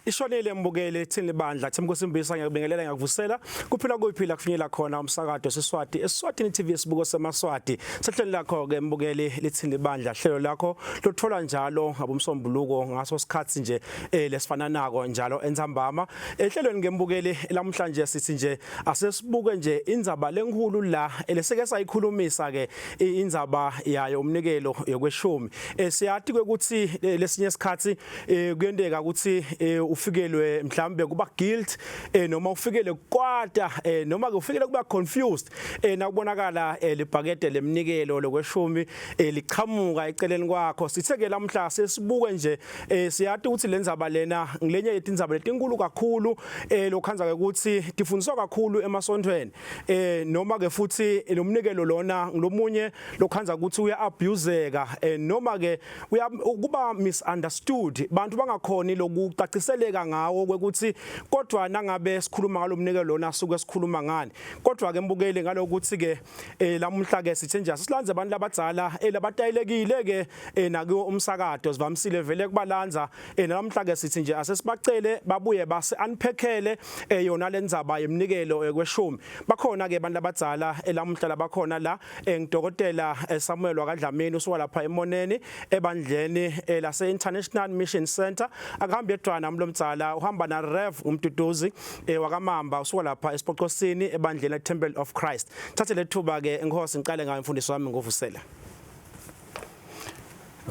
Ishonile mbukeli thini libandla Themkosi Mbisa ngiyakubingelela ngiyakuvusela kuphila kuyiphila kufinyela khona umsakato Siswati Eswatini TV sibuko semaswati sehlelo lakho ke mbukeli lithini libandla hlelo lakho lothola njalo ngabomsombuluko ngaso sikhathi nje eh, lesifananako njalo entsambama ehlelweni ke mbukeli lamhlanje sithi nje asesibuke nje indzaba lenkhulu la eleseke sayikhulumisa ke indzaba yayo umnikelo yokweshumi eh, siyati ukuthi eh, lesinye isikhathi eh kuyenteka ukuthi eh, ufikelwe mhlambe kuba guilt eh noma ufikele kukwata eh noma ke ufikele kuba confused eh nakubonakala eh, libhakede lemnikelo lokweshumi eh, lichamuka eceleni kwakho. Sithe ke lamhla sesibuke nje eh siyati ukuthi lenzaba lena ngilenye yetindzaba letinkulu kakhulu eh lokhanza ke ukuthi tifundiswa kakhulu emasontweni eh noma ke futhi lomnikelo lona ngilomunye lokhanza ukuthi uya abuseka eh noma ke uya kuba misunderstood, bantu bangakhoni lokucaciseleka ngawo kwekuthi kodwa nangabe sikhuluma ngalomnikelo lona suke sikhuluma ngani. Kodwa ke mbukeli, ngalokuthi ke eh lamuhla ke sithe nje asilanze abantu labadzala labatayelekile ke nakuwo umsakato, sivamisile vele kubalanza. Nalamhla ke sithi nje asesibacele babuye base unpackele yona lendzaba yemnikelo kweshumi. Bakhona ke abantu labadzala elamuhla labakhona la, ngidokotela Samuel wakaDlamini, usuka lapha eMoneni ebandleni lase International Mission Center. Akuhambi yedwana umlomdzala, uhamba na Rev Umduduzi wakaMamba, usuka lapha eSipocosini ebandleni le Temple of Christ. Thathe lethuba ke inkosi, ngiqale ngayo mfundisi wami ngovusela.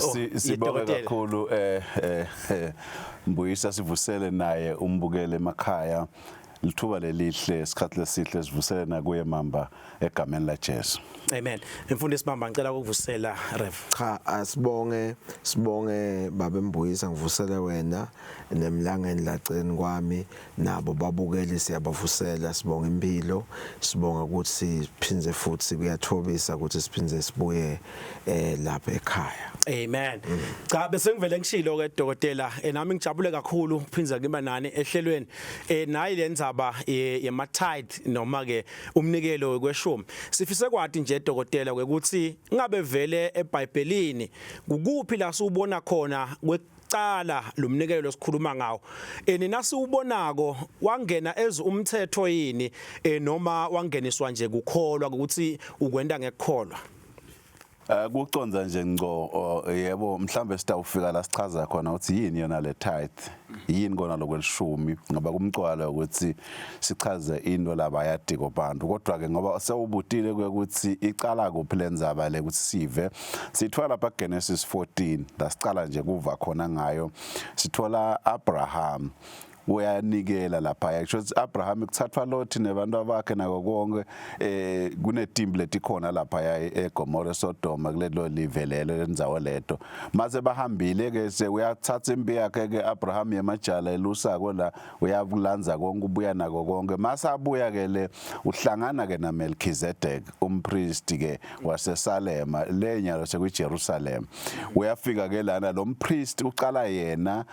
Oh, sibonge kakhulu Mbuyisa, sivusele naye umbukele emakhaya. Lithuba lelihle, isikhathi lesihle, sivusele nakuye Mamba egameni la Jesu. Amen. Mfundisi Mamba, ngicela ukuvusela Rev. Cha, asibonge, sibonge baba Mbuyisa, ngivusele wena nemlangeni laceni kwami nabo babukeli, siyabavusela. Sibonga impilo, sibonga ukuthi siphindze futhi, kuyathobisa ukuthi siphindze sibuye lapha ekhaya. Amen. Cha, bese ngivele ngishilo ke dokotela, nami ngijabule kakhulu ukuphindza ngiba nani ehlelweni. Nayi lendzaba yema tithe noma ke umnikelo wekweshumi. Sifise kwati nje dokotela ukuthi ngabe vele eBhayibhelini kukuphi la siubona khona kwekucala lo mnikelo lesikhuluma ngawo? Nina siubonako wangena ezi umthetho yini noma wangeniswa nje kukholwa ukuthi ukwenda ngekukholwa? Kuconza nje ngco, yebo, mhlambe sitawufika la sichaza khona ukuthi yini yona le tithe, yini kona lokwelishumi, ngoba kumcwalo ukuthi sichaze into labayadiko bantu. Kodwa ke ngoba sewubutile ukuthi icala kuphi lenzaba le, ukuthi sive sithola lapha Genesis 14 la sicala nje kuva khona ngayo, sithola Abraham uyanikela lapha. Kusho ukuthi Abraham kuthathwa Lot nebantu abakhe nako konke, kunetimbi letikhona lapha eGomora, Sodoma, kulelo live lelo lendzawo leto. Mase bahambile ke, se uyathatha impi yakhe ke Abraham yemajala elusako la, uyakulanza konke, ubuya nako konke. Mase abuya ke le, uhlangana ke na Melchizedek, umpriest ke waseSalema, le nyalo sekuyiJerusalem. Uyafika ke lana lo mpriest, uqala yena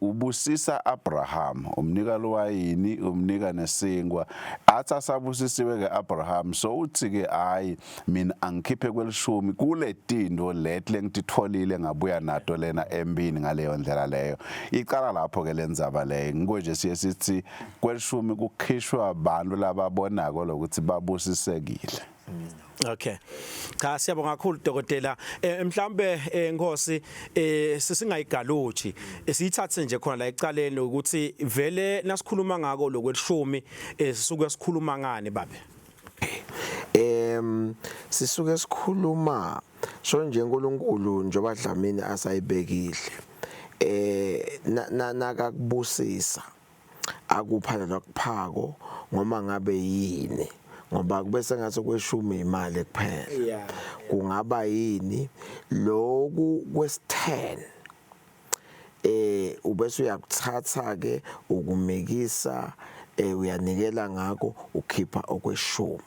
ubusisa Abraham, umnika lwayini, umnika nesinkwa. Athi asabusisiwe ke Abraham, so uthi ke, "Hayi, mina angikhiphe kwelishumi kule tinto leti lengititfolile ngabuya nato lena empini." Ngaleyo ndlela leyo icala lapho ke lendzaba leyo. Ngiko nje siye sithi kwelishumi kukhishwa abantu lababonako lokuthi babusisekile. Okay. Cha, siyabonga kakhulu dokotela. Mhlambe Nkosi sisingayigaluji. Siyithathe nje khona la ecaleni ukuthi vele nasikhuluma ngako lokwelishumi sisuke sikhuluma ngani, babe? Sisuke sikhuluma so nje uNkulunkulu njoba Dlamini asayibekile, nakakubusisa, akupha lakuphako ngoma ngabe yini, ngoba kube sengathi kweshumi imali kuphela, kungaba yini lokhu kwesi-10, ubese uyakuthatha ke ukumikisa, uyanikela ngakho, ukhipha okweshumi,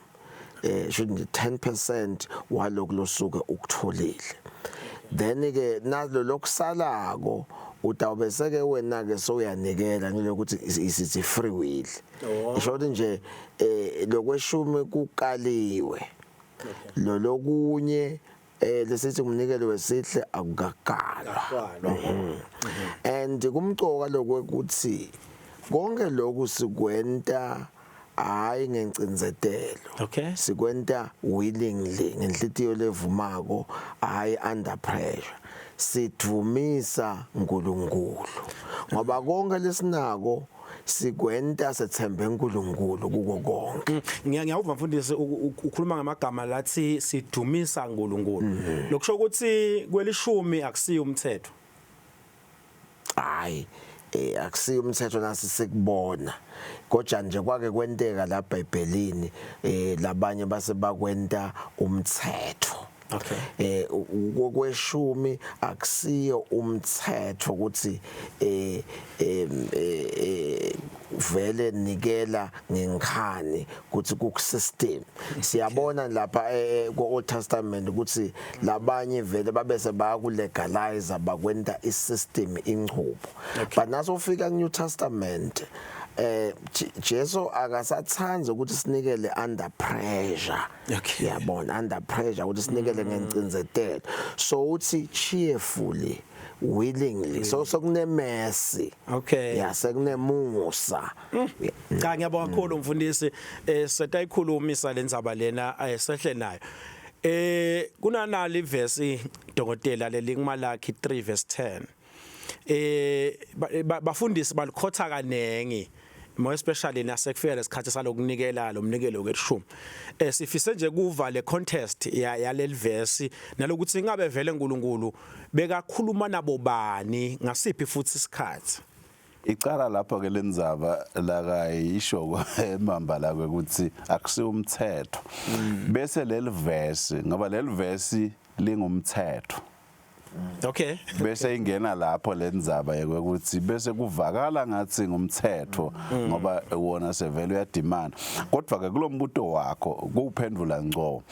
sho nje 10% walokhu losuke ukutholile. Then ke nalo lokusalako utawube seke wena ke sowuyanikela ngilokuthi isithi free will. Isho ukuthi nje lokweshumi kukaliwe, lo lokunye. Lesithi umnikelo wesihle akukagalwa. And kumcoka lokuthi konke lokhu sikwenta hayi ngencinzetelo. Sikwenta willingly, ngenhlitiyo levumako, hayi under pressure. Sidvumisa uNkulunkulu ngoba konke lesinako sikwenta sethembe uNkulunkulu kuko konke. Ngiyawuva mfundisi ukhuluma ngamagama lathi sidumisa uNkulunkulu. Lokusho ukuthi kwelishumi akusiyo umthetho. Hayi, akusiyo umthetho nasi sikubona, kodwa nje kwake kwenteka la eBhayibhelini, labanye base bakwenta umthetho. Kweshumi akusiyo umthetho ukuthi vele nikela ngenkhani ukuthi ku system. Siyabona lapha ku Old Testament ukuthi labanye vele babese bayakulegalize, bakwenta isystem, inchubo. But naso ufika ku New Testament, Jesu akasathanzi ukuthi sinikele under pressure. Yabona, under pressure ukuthi sinikele ngencinzetelo, so uthi cheerfully, willingly, so sokune mercy. Yeah, sekunemusa. Cha, ngiyabonga kakhulu mfundisi. Setayikhulumisa lendzaba lena, sehle nayo. Kunanali ivesi, dokotela, leli kuMalaki 3 verse 10. Bafundisi balikhotha kanengi, more especially nasekufika lesikhathi salokunikela lo mnikelo kweshumi. Sifise nje kuva le context yaleli verse nalokuthi ingabe vele uNkulunkulu bekakhuluma nabo bani, ngasiphi futhi isikhathi. Icala lapho ke lenzaba lakayisho emamba la ukuthi akusiwo umthetho, bese leli verse, ngoba leli verse lingumthetho, bese ingena lapho lenzaba yokuthi bese kuvakala ngathi ngumthetho ngoba wona sevele uyademand. Kodwa ke kulombuto wakho, kuwuphendula ngco,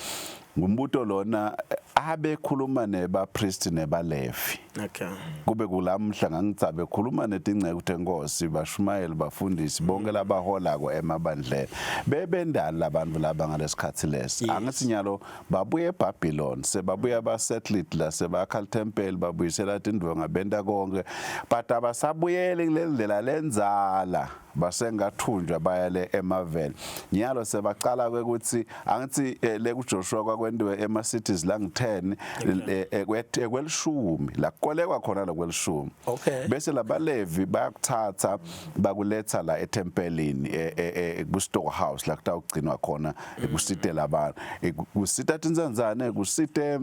ngumbuto lona abekhuluma nebapriest nebalevi. Kube kulamhla ngangitsabe bekhuluma netingceku tenkosi, bashumayeli, bafundisi, bonke labaholako emabandleni bebendali labantu laba ngalesikhathi lesi. Angithi nyalo babuye eBabylon, sebabuya basettled la, sebakha lithempeli, babuyisela tindvonga, benta konke, but abasabuyeli kule ndlela lenzala, basengathunjwa baya le emaveni. Nyalo sebacala kwekuthi angithi le kuJoshua kwakwentiwe ema cities la ngi10 ekwelishumi la kukolekwa khona lokwelishumi. Bese labalevi bayakuthatha, bakuletha la ethempelini, ku storehouse la kutawugcinwa khona, kusite labantu, kusita tinzanzane, kusite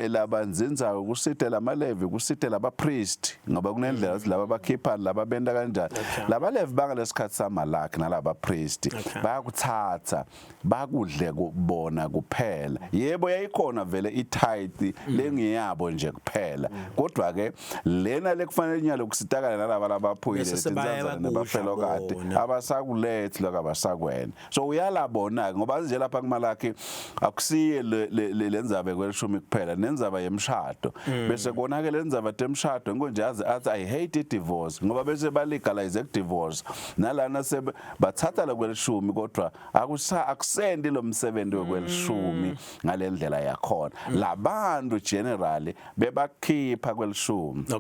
labanzinzayo, kusite lamalevi, kusite labapriest, ngoba kunendlela ukuthi laba bakhipha, laba benta kanjani. Labalevi bangalesikhathi saMalaki nalaba priest bayakuthatha bakudle kubona kuphela. Yebo, yayikhona vele itithe lengiyabo nje kuphela, kodwa ke lena lekufanele nyalo kusitakala nalaba labaphuyile, Bese sebaya letinzanzane bakudla nebafelokati, bona. Abasakulethi lokho, abasakwena. So uyalabona ke, ngoba nje lapha kuMalaki akusiye lenzaba kwelishumi kuphela, nenzaba yemshado. Bese kona ke lenzaba temshado nje aze athi, "I hate divorce," ngoba bese ba legalize divorce nalana, sebe bathatha lokwelishumi, kodwa akusa akusendi lo msebenzi wekwelishumi ngalendlela yakhona. Labantu generally bebakhipha kwelishumi. Cha,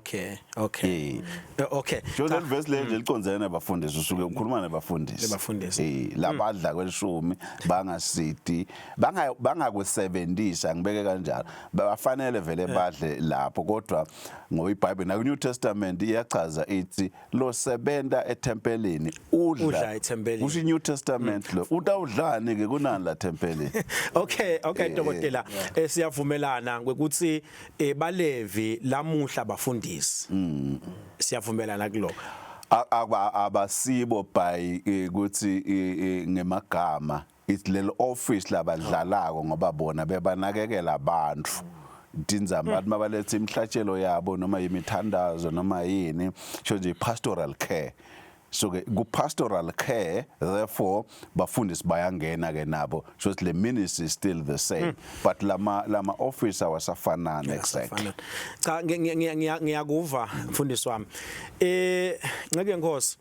Nje leli verse le nje licondzene nabafundisi, usuke ukhuluma nabafundisi. Nabafundisi. Labadla kwelishumi bangasidi, bangakusebenzisa, ngibeke kanjalo. Bafanele vele badle lapho, kodwa ngoba iBhayibheli naku New Testament iyachaza, ithi lo sebenta ethempelini udla Udla ethempelini. Kusho iNew Testament, lo utawudlani ke kunani la thempelini? Okay, dokotela, siyavumelana ngokuthi balevi lamuhla bafundisi. Siyavumelana kuloko. Abasibo by ukuthi ngemagama, it's leli office labadlalako, ngoba bona bebanakekela abantu, tinzama bathi mabaletha imihlatshelo yabo noma imithandazo noma yini, sho nje pastoral care. So ke ku pastoral care, therefore bafundisi bayangena ke nabo, so le ministry is still the same, but lama office awasafanani exactly. Asafanana. Cha, ngiyakuva mfundisi wami. Nceke Nkosi,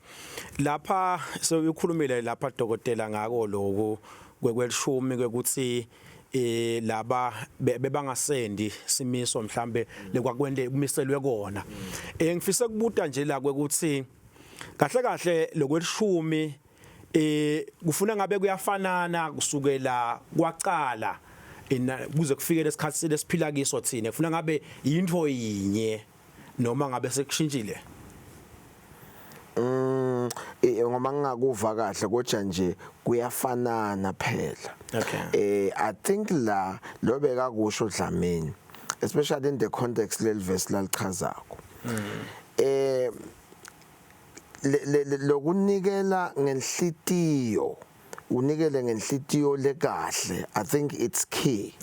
lapha sewukhulumile lapha dokotela ngako lokhu kwekwelishumi kwekuthi eh laba bebangasendi simiso mhlambe lekwakwente kumiselwe kona. Eh ngifisa kubuta nje la kwekuthi kahle kahle lokwelishumi eh kufuna ngabe kuyafanana kusukela kwaqala kuze kufike lesikhathi lesiphila kiso thina kufuna ngabe yintfo yinye noma ngabe sekushintshile. Ngoba ngingakuva kahle kodwa nje kuyafanana phela. Okay. I think la lo bekakusho Dlamini, especially in the context leli verse lalichazako. Lokunikela ngenhlitiyo, unikele ngenhlitiyo lekahle, I think it's key.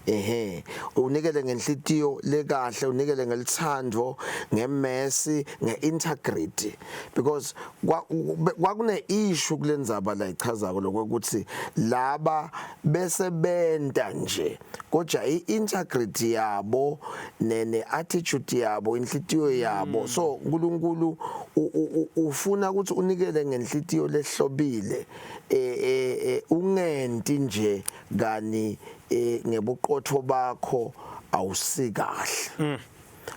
Ehe, unikele ngenhlitiyo lekahle, unikele ngelithando, ngemercy, ngeintegrity, because kwakune issue kulendzaba la ichazako lokuthi laba bese benta nje, kodwa i-integrity yabo ne attitude yabo, inhlitiyo yabo. So uNkulunkulu ufuna ukuthi unikele ngenhlitiyo lehlobile, ungenti nje kani ngebuqotho bakho awusikahle.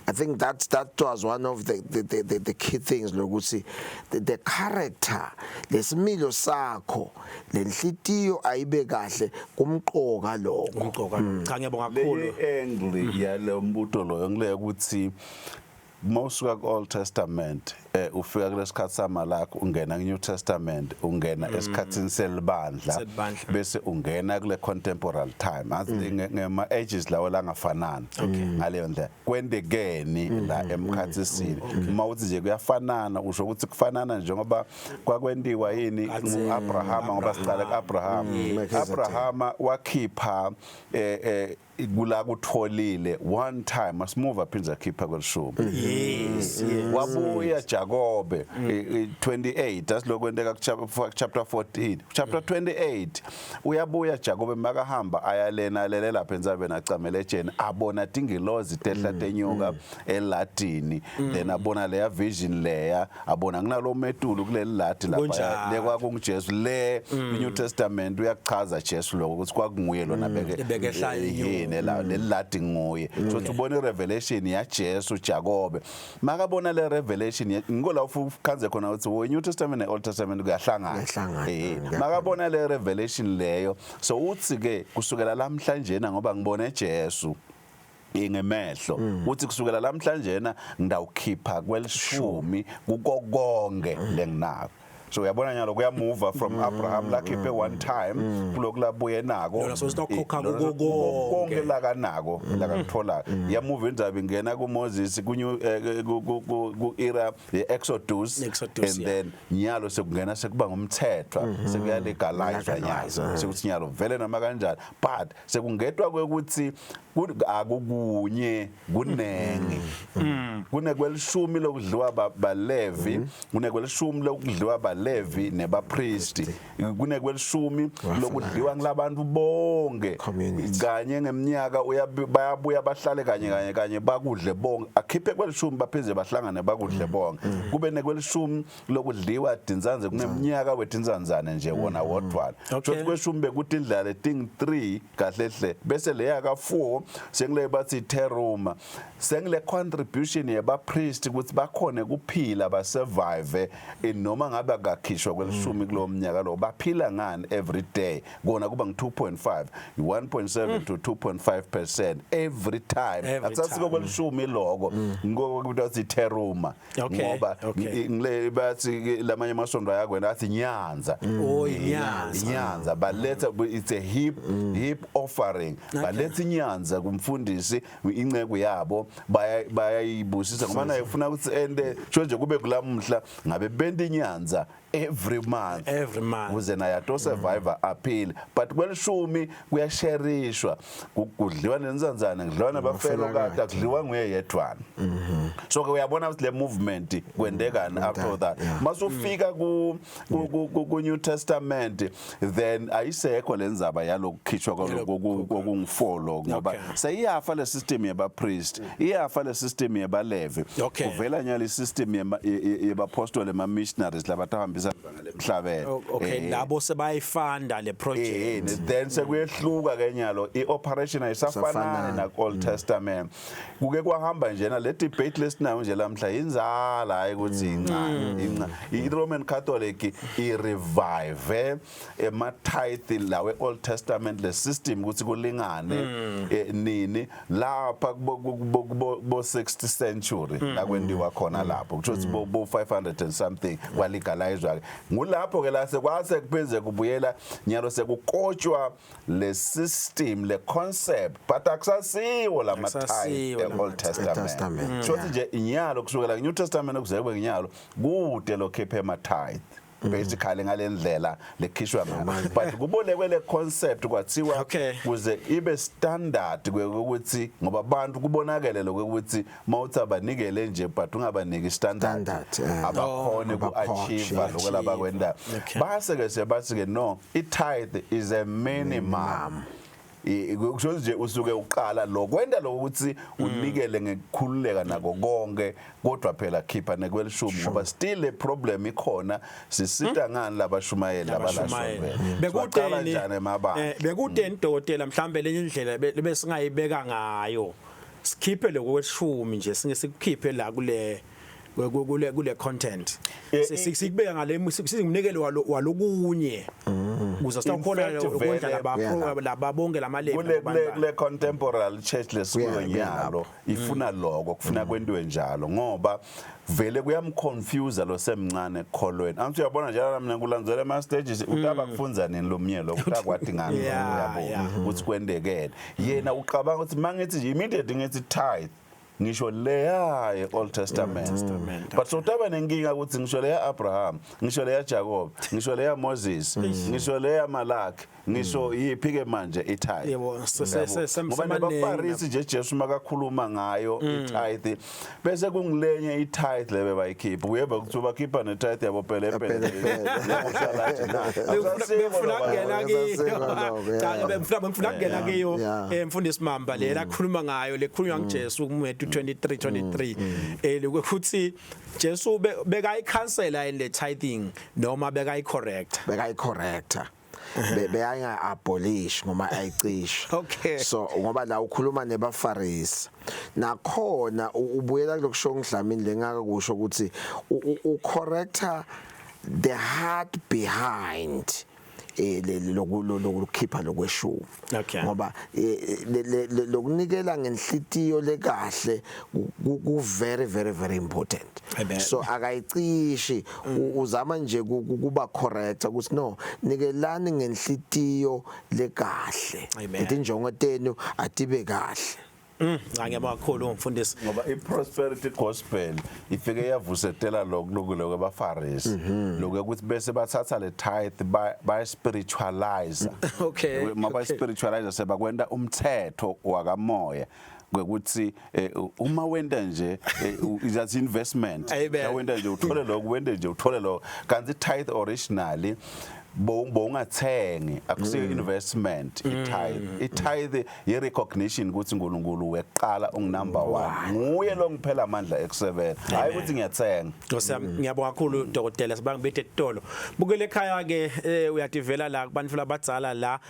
I think that was one of the key things lokuthi the character, lesimilo sakho, lenhlitiyo ayibe kahle, kumqoka lokho. Kumqoka. Cha, ngiyabonga kakhulu. Le angle yale mbuto loyo ngile ukuthi mawusuka ku Old Testament ufika kulesikhathi samalakho, ungena ku New Testament, ungena esikhatsini selibandla, Selibandla. Bese ungena kule contemporary time, athi ngema ages lawo langafanani ngaleyo ndlela kwendekeni la emkhathisini. Uma uthi nje kuyafanana, usho ukuthi kufanana njengoba kwakwentiwa yini ngu-Abraham, ngoba sicala ku-Abraham. Abraham wakhipha kula kutholile one time, asimuva aphinze akhipha kwelishumi. Wabuya Jakobe 28, asilokwenteka ku chapter 14, chapter 28, uyabuya Jakobe makahamba ayalena alele lapha entsabeni, acamele etsheni, abona tingilozi tehla tenyuka eladini, then abona leya vision leya, abona kunalo metulu kuleli ladi lapha. Kunjalo. Le kwakunguJesu le. New Testament uyakuchaza Jesu lokho ukuthi kwakunguye lona beke Bekehla inyuka. Yini la leli ladi nguye. So ubona irevelation ya Jesu. Jakobe makabona le revelation ngiko la ukhanze khona ukuthi wo New Testament ne Old Testament kuyahlangana. Kuyahlangana, kuyahlangana. Makabona le revelation leyo, so uthi ke kusukela lamhlanje, ngoba ngibone Jesu ngemehlo, uthi kusukela lamhlanje ngidawukhipha kwelishumi kuko konke lenginako. So uyabona nyalo kuyamuva from Abraham lakhiphe one time kuloku labuye nako. Lona so sitokhokha Lona kuko konke. Konke lakanako lakakuthola. Yamuva indzaba ingena kuMoses ku ku era ye Exodus. Exodus, and yeah. then nyalo sekungena sekuba ngumthetho, sekuyalegalize nyalo. Legalize, Sekuthi nyalo vele noma kanjani, but sekungetwa kwekuthi akukunye, kunengi, kunekwelishumi lokudliwa balevi, kunekwelishumi lokudliwa balevi nebapristi, kunekwelishumi lokudliwa ngulabantu bonke. Community. Kanye ngeminyaka bayabuya bahlale kanye kanye kanye bakudle bonke, akhiphe kwelishumi, baphinde bahlangane bakudle bonke. Kube nekwelishumi lokudliwa dinzanze kuneminyaka wetinzanzane nje wona wodwana. Shothi kweshumi bekuthi indlela leting 3 kahle hle, bese leya ka 4 sengile bathi teruma, sengile contribution yeba priest ukuthi bakhone kuphila, ba survive, noma ngabe akakhishwa kwelishumi kulowo mnyaka lo, baphila ngani every day. Kona kuba ngu 2.5, 1.7 to 2.5% every time. Every Akusasiko time. kwelishumi loko, ngoko kuthi teruma, ngoba ngile bathi lamanye amasonto ayakwena athi nyanza. Oh, inyanza. Inyanza baletha, it's a heap offering. Baletha inyanza kumfundisi, inceku yabo, bayayibusisa ngoba naye ufuna ukuthi ende sho nje kube kulamhla ngabe benta inyanza every month. Every month. Ukuze naye ato survive aphile. But kwelishumi kuyasherishwa, kudliwa nenzanzane, kudliwa nabafelo kade akudliwa nguye yedwana. So ke uyabona ukuthi le movement kwendekani after that. Masufika ku New Testament, then ayisekho lenzaba yalokukhishwa kokungu4 ngoba seyiyafa le system yeba priest, iyafa le system yebalevi. Kuvela nyalo system yebapostoli, ema missionaries labatahamba. bahambisa lemhlabeni. Oh, okay, labo sebayifanda le project. Then sekuyehluka ke nyalo, i-operation ayisafanani na Old Testament. Kuke kwahamba njena le debate lesinayo nje lamhla inzala, hayi ukuthi incane incane. I-Roman Catholic i-revive ema tithe lawe Old Testament, le system ukuthi kulingane nini lapha kubo 60th century la kwendiwa khona lapho, kusho ukuthi bo 500 and something kwalegalizwa ke. Ngulapho ke la sekwase kupheze kubuyela nyalo, sekukotshwa le system, le concept, but akusasiwo lama tithe Akusasiwo e Old Testament. Testament, Kusho ukuthi nje inyalo kusukela New Testament kuze kube nginyalo kude lokhiphe ema tithe basically ngalendlela lekhishwa ngayo, but kubolekwe le concept kwathiwa kuze ibe standard ukuthi ngoba abantu kubonakele lokuthi mawuthi abanikele nje but ungabaniki standard, Standard, abakhone ku-achieve lokho labakwenda. Base ke sebathi ke no, i-tithe is a minimum. Kusho nje usuke uqala lokwenda lokuthi unikele ngekukhululeka nako konke, kodwa phela khipha nekwelishumi ngoba still le problem ikhona. Sisita ngani labashumayeli Abashumayeli. abalashonwe Bekudeni njani emabandla? Bekudeni dokotela, mhlambe lenye indlela lebesingayibeka ngayo, sikhiphe lokweshumi nje, singe sikukhiphe la kule content, sikubeka ngale sizimnikelo walokunye ukuze sitakhona In fact, ukondla vele- laba laba bonke lamalevi. Kule contemporary church lesikuyo Kuya nyalo ifuna lokho, kufuna kwentiwe njalo ngoba vele kuyamconfuse lo semncane ekukholweni. Angithi uyabona njalo mina kulandzela ema stages, utaba kufunza nini lo mnye lo utakwati ngani? Uyabo ukuthi kwendekele yena uqabanga ukuthi mangithi nje immediately ngithi tithe, ngisho leya ye-Old Testament. Testament, But so utaba nenkinga ukuthi ngisho leya Abraham, ngisho leya Jacob, ngisho leya Moses, ngisho leya Malaki, ngisho yiphi ke manje i-tithe? Yebo, Ngoba semaningi. nebafarisi nje, Jesu makakhuluma ngayo i-tithe bese kungilenye i-tithe lebe bayikhipha, uyeva ukuthi bakhipha ne-tithe yabo pelepele. Bengifuna kungena kiyo. Akusasiko lokho, Cha, yeah. bengifuna kungena kiyo. Mfundisi Mamba, le lakhuluma ngayo, lekhulunywa nguJesu kuMatthew 23:23, lokuthi Jesu bekayikhansela in le tithing noma bekayicorrect? Bekayicorrecta, beyanga abolish ngoba ayicisha. So ngoba la ukhuluma nebafarisi nakhona ubuyela kulokusho ngidlamini lengaka kusho ukuthi ucorrecta the heart behind lokukhipha lokweshumi ngoba lokunikela ngenhlitiyo lekahle ku very very very important. Amen. So akayicishi, uzama nje kuba correct ukuthi no, nikelani ngenhlitiyo lekahle. Amen. Itinjongo tenu atibe kahle. Cha, ngiyabonga kakhulu mfundisi. Ngoba i-prosperity gospel ifike yavusetela lokhu lokhu abafarisi, lokhu ukuthi bese bathatha le tithe bayi spiritualize. Ma bayi spiritualize sebakwenta umthetho wakamoya kwekuthi uma wenta nje is investment. Amen. Wenta nje uthole lokhu, wente nje uthole lokho, kanti tithe originally bowungathengi, akusiyo investment i-tithe. I-tithe i-recognition ukuthi uNkulunkulu weqala, ungunumber 1, nguye lo ngiphela amandla ekusebenza, hayi ukuthi ngiyathenga. Nkosi yami, ngiyabonga kakhulu dokotela, sibangibethe etitolo. Bukele ekhaya ke, uyativela la kubantu labadzala la,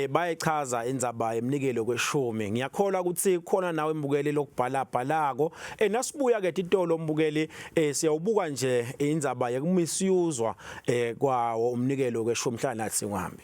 bayachaza indzaba yemnikelo kweshumi. Ngiyakholwa ukuthi khona nawe mbukeli lokubhala bhalako. Nasibuya ke titolo mbukeli, siyawubuka nje indzaba yekumisuse kwawo umnikelo kweshumi. Hlala nathi, ungahambi.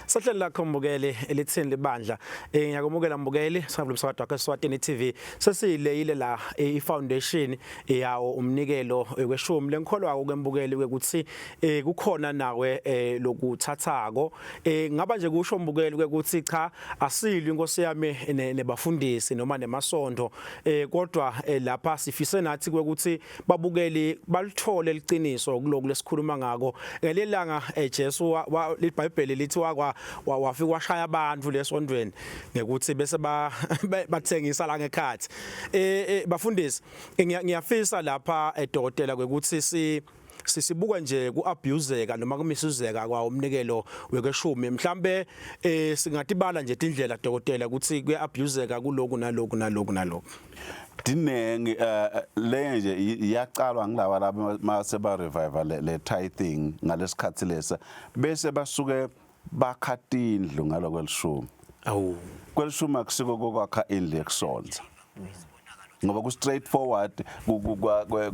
Sahleli lakho mbukeli elithini libandla. Eh ngiyakumukela mbukeli singavula umsakazo wakho eSwatini TV. Sesiyileyile la i-foundation yawo umnikelo kweshumi lenkholwako kembukeli ukuthi kukhona nawe lokuthathako. Ngaba nje kusho mbukeli ukuthi cha asilwi inkosi yami nebafundisi noma nemasonto kodwa lapha sifise nathi ukuthi babukeli balithole liqiniso kuloku lesikhuluma ngako ngelilanga Jesu iBhayibheli lithi wakwa wafika washaya abantu lesondweni ngekuthi bese bathengisa la ngekhathi bafundisi ngiyafisa lapha dokotela kwekuthi si sisibuka nje kuabuseka noma kumisuzeka kwawo umnikelo wekeshumi mhlambe singatibala nje tindlela dokotela ukuthi kuyaabuseka kuloku naloku naloku naloku. Dinengi le nje iyaqalwa ngilaba laba mase ba revival le tithing ngalesikhathi lesa bese basuke bakha tindlu ngalokwelishumi. Awu, kwelishumi akusiko kokwakha indlu yekusonza ngoba ku straight forward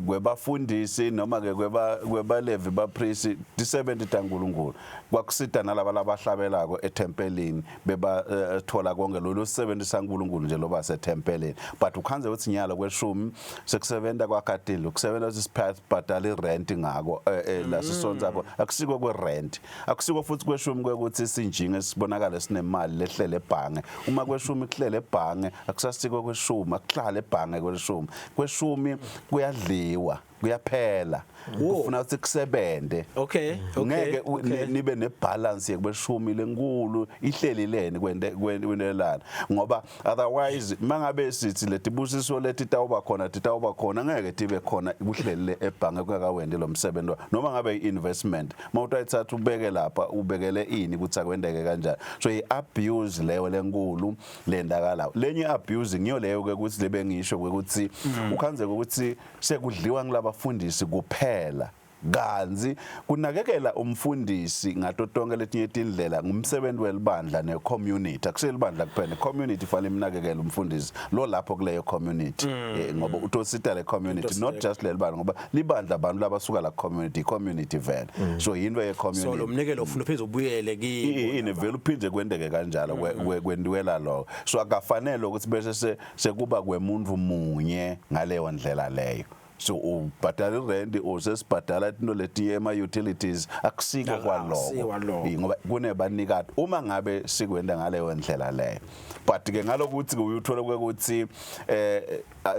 kwebafundisi noma ke kwebalevi bapriest tisebenti taNkulunkulu kwakusita nalaba labahlabelako ethempelini bebathola konke lolu sisebenti saNkulunkulu nje loba sethempelini. But ukhanze ukuthi nyalo kweshumi sekusebenta kwakhatile kusebenza ukuthi sibhadala irent ngako la sisonza akusiko kwerent, akusiko futhi kweshumi kwekuthi sinjinge sibonakale sinemali lehlele ebhange. Uma kweshumi kuhlele ebhange akusasiko kweshumi, akuhlale ebhange kweshumi. Kweshumi kuyadliwa, kuyaphela, kufuna ukuthi kusebente. Okay. Ngeke nibe nebalance yekweshumi lenkulu ihleli leni kwente kwentelana, ngoba otherwise mangabe sithi letibusiso leti tawuba khona, titawuba khona, ngeke tibe khona kuhleli ebhange kungakawendi lo msebenzi. Noma ngabe i-investment mawutayithatha ubeke lapha, ubekele ini ukuthi akwendeke kanjani? So i-abuse leyo lenkulu lendakala. Lenye abuse ngiyo leyo ke ukuthi lebe ngisho ukuthi ukhanze ukuthi sekudliwa ngilabafundisi kuphela, kanzi kunakekela umfundisi ngato tonke letinye tindlela ngumsebenzi welibandla ne-community. Akuselibandla kuphela, i-community fanele imnakekele umfundisi lo lapho kuleyo community, ngoba utosita le community, not just leli bandla, ngoba libandla abantu labasuka la community, i-community vele, so yinto ye-community. So lo mnikelo ufuna uphinde ubuyele kibo. Yini vele uphinde kwendeke kanjalo kwendiwela lokho. So akafanele ukuthi bese sekuba kwemuntu munye ngaleyo ndlela leyo. So ubhadala irenti usesibhadala into letiye ema-utilities, akusiko kwaloko. Kwaloko ngoba kunebanikati uma ngabe sikwenda ngaleyo ndlela leyo. But ke ngalokuthi uyuthola kwekuthi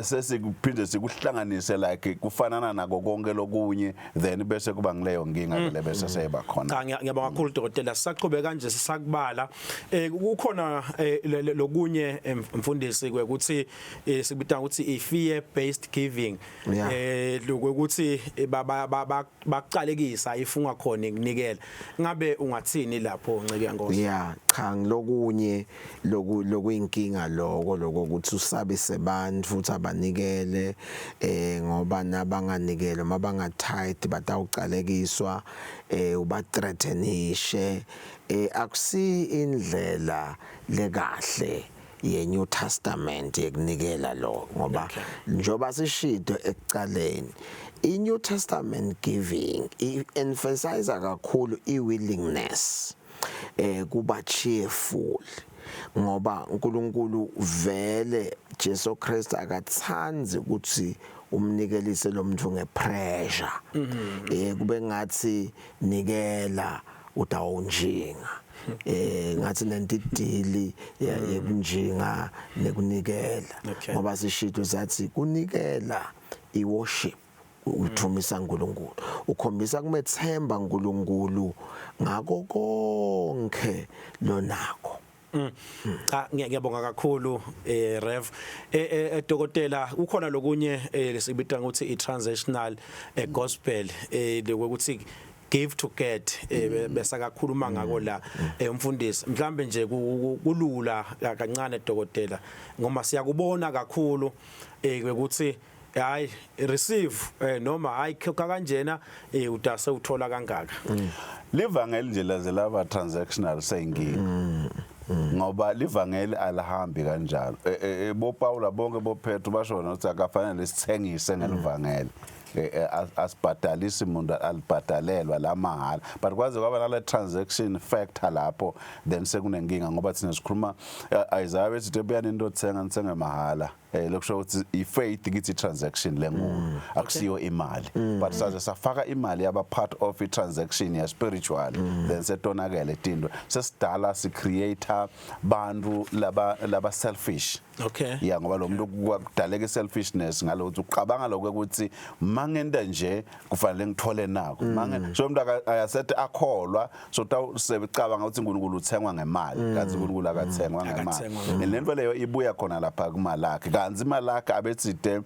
sesikuphinde sikuhlanganise like kufanana nako konke lokunye, then bese kuba ngileyo nkinga ke le bese seyiba khona. Cha, ngiyabonga kakhulu dokotela. Sisaqhubeka kanje sisakubala kukhona lokunye mfundisi kwekuthi sikubita ukuthi i fear based giving, lokuthi bakucalekisa if ungakhona ukunikela. Ngabe ungathini lapho, nceke yankosi? Yeah, cha, ngilokunye loku lokuyinkinga lokho ukuthi usabise abantu futhi abanikele ngoba nabanganikele mabangatithe batawucalekiswa, ubathreatenishe. Akusi indlela lekahle ye New Testament yekunikela lo, ngoba njoba sishido ekucaleni, i New Testament giving i-emphasize kakhulu i-willingness, kuba cheerful, ngoba uNkulunkulu vele Jesu Christ akathandi ukuthi umnikelise lo muntu ngepressure, kube ngathi nikela utawunjinga, ngathi nentidili yekunjinga nekunikela, ngoba sishito sathi kunikela iworship, uthumisa uNkulunkulu, ukhombisa kumethemba uNkulunkulu ngako konke lonakho. Cha, ngiyabonga kakhulu Rev. Dokotela, ukhona lokunye lesibita ukuthi i transitional gospel, lokuthi give to get, bese akakhuluma ngako la umfundisi. Mhlambe nje kulula kancane dokotela, ngoba siyakubona kakhulu ukuthi hayi receive noma hayi khokha kanjena, udase uthola kangaka. Livangeli nje laze laba transactional seyinkinga, ngoba livangeli alihambi kanjalo. Bo Paula bonke, bo Petro basho ukuthi akafanele sithengise ngelivangeli. Asibhadalisi umuntu, alibhadalelwa la mahala, but kwaze kwaba nale transaction factor lapho, then sekunenkinga, ngoba thina sikhuluma Isaiah bethi tebuyani into othenga nithenge mahala. Lokusho ukuthi i-faith kithi transaction lenkulu akusiyo imali, but saze safaka imali yaba part of i-transaction ya spiritual, then setonakele tinto, sesidala si-create bantu laba selfish. Ya, ngoba lo muntu kudaleka i-selfishness ngalokuthi uqabanga lokho ukuthi mangenta nje kufanele ngithole nako mange, so umuntu ayasethi akholwa, so tawusebecabanga ukuthi uNkulunkulu uthengwa ngemali, kanti uNkulunkulu akathengwa ngemali. Akathengwa. Lento leyo ibuya khona lapha kuMalakhi, kanti iMalakhi abetsite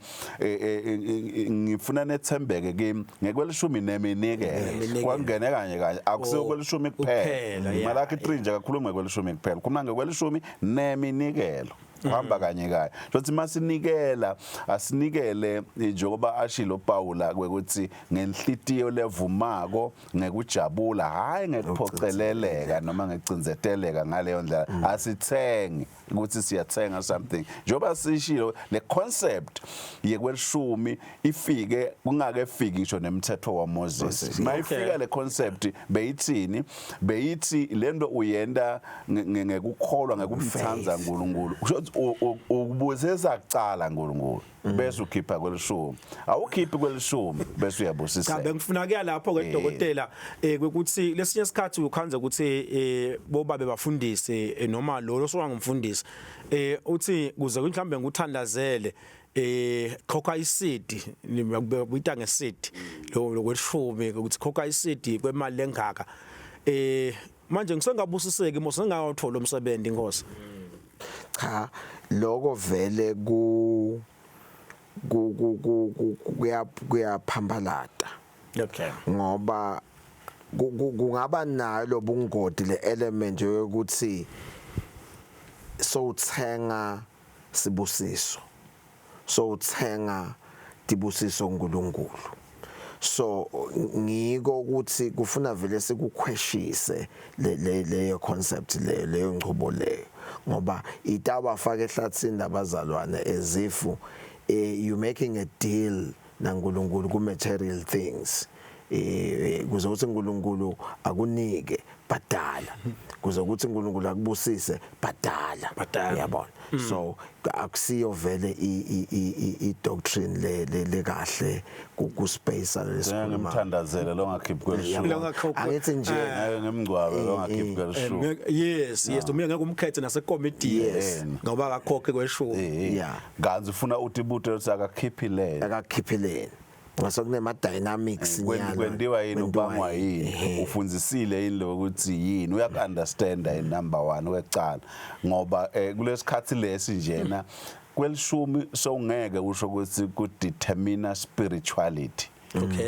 ngifuna nethembeke kimi ngekwelishumi neminikelo. Neminikelo. Kwangene kanye kanye, akusiyo Oh, kwelishumi kuphela, kuphela. Malakhi 3 nje akakhuluma ngekwelishumi kuphela, khuluma ngekwelishumi neminikelo, kuhamba kanye kanye. Sothi masinikela, asinikele njengoba ashilo Paula kwekuthi ngenhlitiyo levumako, ngekujabula, hayi ngekuphoceleleka noma ngekucinzeteleka. Ngaleyo ndlela asithengi ukuthi siyathenga something. Njengoba sishilo, le concept yekwelishumi ifike kungakefiki ngisho nemthetho waMoses. Mayifika le concept beyithini? Beyithi lento uyenda ngekukholwa, ngekumthanda uNkulunkulu. Kusho ukuthi ukubusisa kucala uNkulunkulu, bese ukhipha kwelishumi. Awukhiphi kwelishumi bese Cha, uyabusiseka. Bengifuna kuya lapho ke, dokotela, ukuthi lesinye isikhathi ukhanze ukuthi bobabe bafundisi, noma lo losuka ngumfundisi, uthi kuze mhlambe nguthandazele, khokha isidi, kuyita ngesidi lo lokweshumi, ukuthi khokha isidi kwemali lengaka. Manje ngisengabusiseki mos, ngingawuthola umsebenzi, inkosi. Cha, lokho vele ku ku ku ku- ku- kuya kuyaphambalata ngoba kungaba nayo lobungoti, le element yokuthi sowuthenga sibusiso, sowuthenga tibusiso uNkulunkulu. So ngiko ukuthi kufuna vele sikukhweshise le leyo concept leyo, leyo ngcubo leyo, ngoba itawafaka ehlathini labazalwane as if you making a deal naNkulunkulu ku material things. Kuze ukuthi uNkulunkulu akunike, badala, kuze ukuthi uNkulunkulu akubusise, badala. Badala. Yabona, so akusiyo vele i doctrine le kahle ku space lesikhuluma. Ngimthandazele lo ngakhiphi kwelishumi. Lo ngakhokhi- Angithi nje. Ngeke ngimngcwabe lo ngakhiphi kwelishumi. Yes, noma ngeke umkhethe nasekomiti ngoba akakhokhe kweshumi. Kanti ufuna utibute ukuthi akakhiphilele. Akakhiphileni ngase kunema dynamics nyalo. Kwentiwa yini? Kwentiwa Ubangwa yini? Ufundzisile yini lo ukuthi yini? Uyaku-understanda yini, number 1 kwecala, ngoba kulesikhathi lesi njena kwelishumi sowungeke usho ukuthi ku-determine spirituality.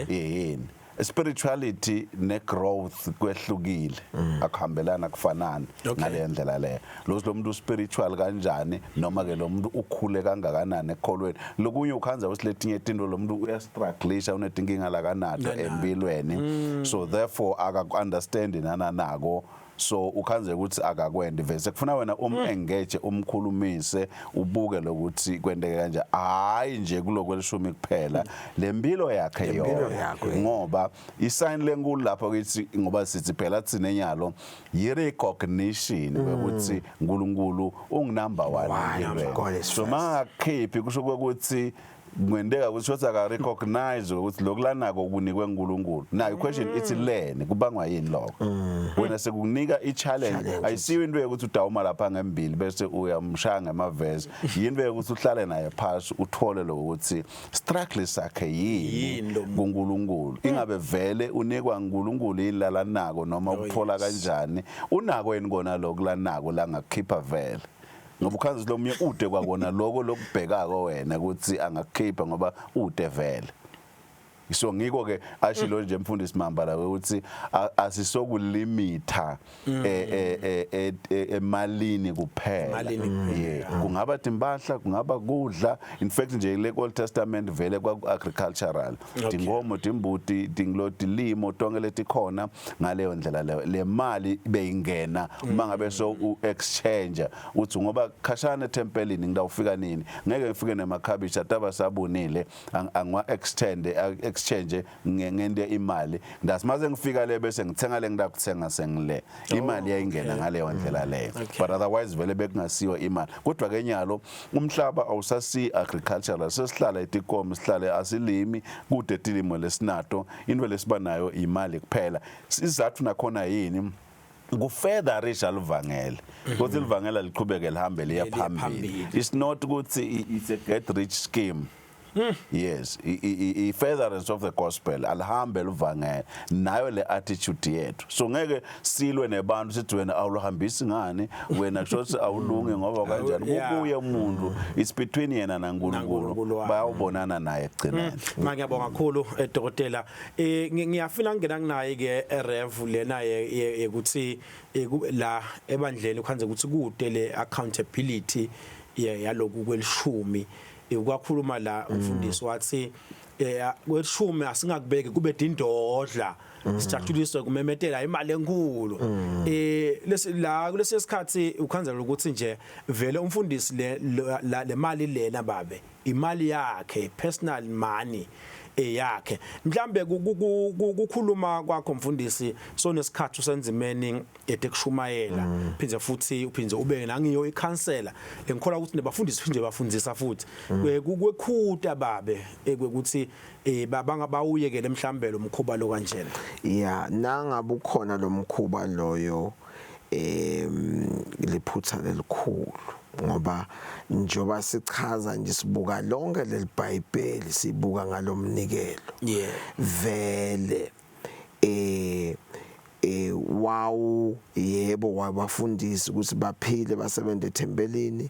Yini spirituality ne-growth? Kwehlukile, akuhambelana, kufanani. Ngale ndlela leyo, lo muntu spiritual kanjani, noma ke lo muntu ukhule kangakanani ekholweni, lokunye ukhanza ukuthi letinye tinto lo muntu uyastrugglisha, unetinkinga lakanato Nanato. empilweni, so therefore akaku-understand nananako, so ukhanze ukuthi akakwendi vese kufuna wena um-engage, umkhulumise, ubuke lokuthi kwenteke kanje, hayi nje kulokwelishumi kuphela, le mpilo yakhe Lempilo yona. yakhe. Ngoba isign lenkulu lapho kithi, ngoba sithi phela thina enyalo yi-recognition ukuthi uNkulunkulu ungunumber 1 One, empilweni. God is So first. mangakhiphi kusho ukuthi kwenteka ukuthi shothi aka-recognize ukuthi lokulanako kunikwe uNkulunkulu. Now i-question ithi leni kubangwa yini lokho? Wena sekukunika i-challenge. Challenge. Ayisiyo into yokuthi udawuma lapha ngembili bese uyamshaya ngemavesi, yinto yokuthi uhlale naye phasi, uthole lokuthi struggle sakhe Yini yini lo muntu? kuNkulunkulu. Ingabe vele unikwa uNkulunkulu yini lalanako, noma ukuthola kanjani, unako yini kona lokhu lanako la ngakukhipha vele? Ngoba ukhanza lo munye ude kwakona lokho lokubhekako wena ukuthi angakukhipha, ngoba ude vele. So ngiko ke ashilo nje mfundisi Mamba la ukuthi asisokulimitha emalini kuphela. Yeah, kungaba timpahla, kungaba kudla. In fact nje le Old Testament vele kwaku agricultural, tinkomo, timbuti, tinglo, tilimo tonke letikhona. Ngaleyo ndlela leyo le mali beyingena uma ngabe so u exchange uthi ngoba khashana ethempelini, ngidawufika nini, ngeke ngifike nemakhabishi ataba sabunile, angiwa extend, exchange ngente imali, ndasimaze ngifika le bese ngithenga le ngidakuthenga sengile imali yayingena ngaleyo ndlela leyo. But otherwise vele bekungasiyo imali. Kodwa ke nyalo umhlaba awusasi agricultural, sesihlala etikomo, sihlale asilimi kude tilimo lesinato, into lesiba nayo imali kuphela. Isizathu nakhona yini? Kufurtherisha livangeli, ukuthi livangela liqhubeke lihambe liye Liye phambili. Phambili. It's not ukuthi it's a get rich scheme. Yes, i furtherance of the gospel, alihambe livangeli nayo le attitude yethu. So ngeke silwe nebantu sithi wena awuhambisi ngani, wena kusho ukuthi awulungi ngoba kanjani. Kubuye umuntu, it's between yena naNkulunkulu naNkulunkulu, wakhe. Bayawubonana naye ekugcineni. Ma ngiyabonga kakhulu, dokotela. Ngiyafuna ngena kunaye ke Rev lena yekuthi la ebandleni khanze ukuthi kude le accountability yaloku kwelishumi. Kwakhuluma la umfundisi wathi kwelishumi asingakubeki kube dindodla, sijatshuliswe kumemetela imali enkulu. Lesi la kulesi sikhathi ukhanzela ukuthi nje vele umfundisi le mali lena babe imali yakhe, personal money eyakhe. Mhlambe kukhuluma kwakho mfundisi, sonesikhathi usenzimeni etekushumayela, phindze futhi uphindze ube nangiyo ikhansela, ngikholwa ukuthi nebafundisi phindze bafundzisa futhi kwekhuta babe ekwekuthi babanga bawuyekele mhlambe lo mkhuba lo kanjena. Ya, nangabe ukhona lo mkhuba loyo, liphutha lelikhulu, ngoba njoba sichaza nje sibuka lonke leliBhayibheli, sibuka ngalomnikelo. Vele wawu yebo wabafundisi ukuthi baphile, basebenze ethempelini,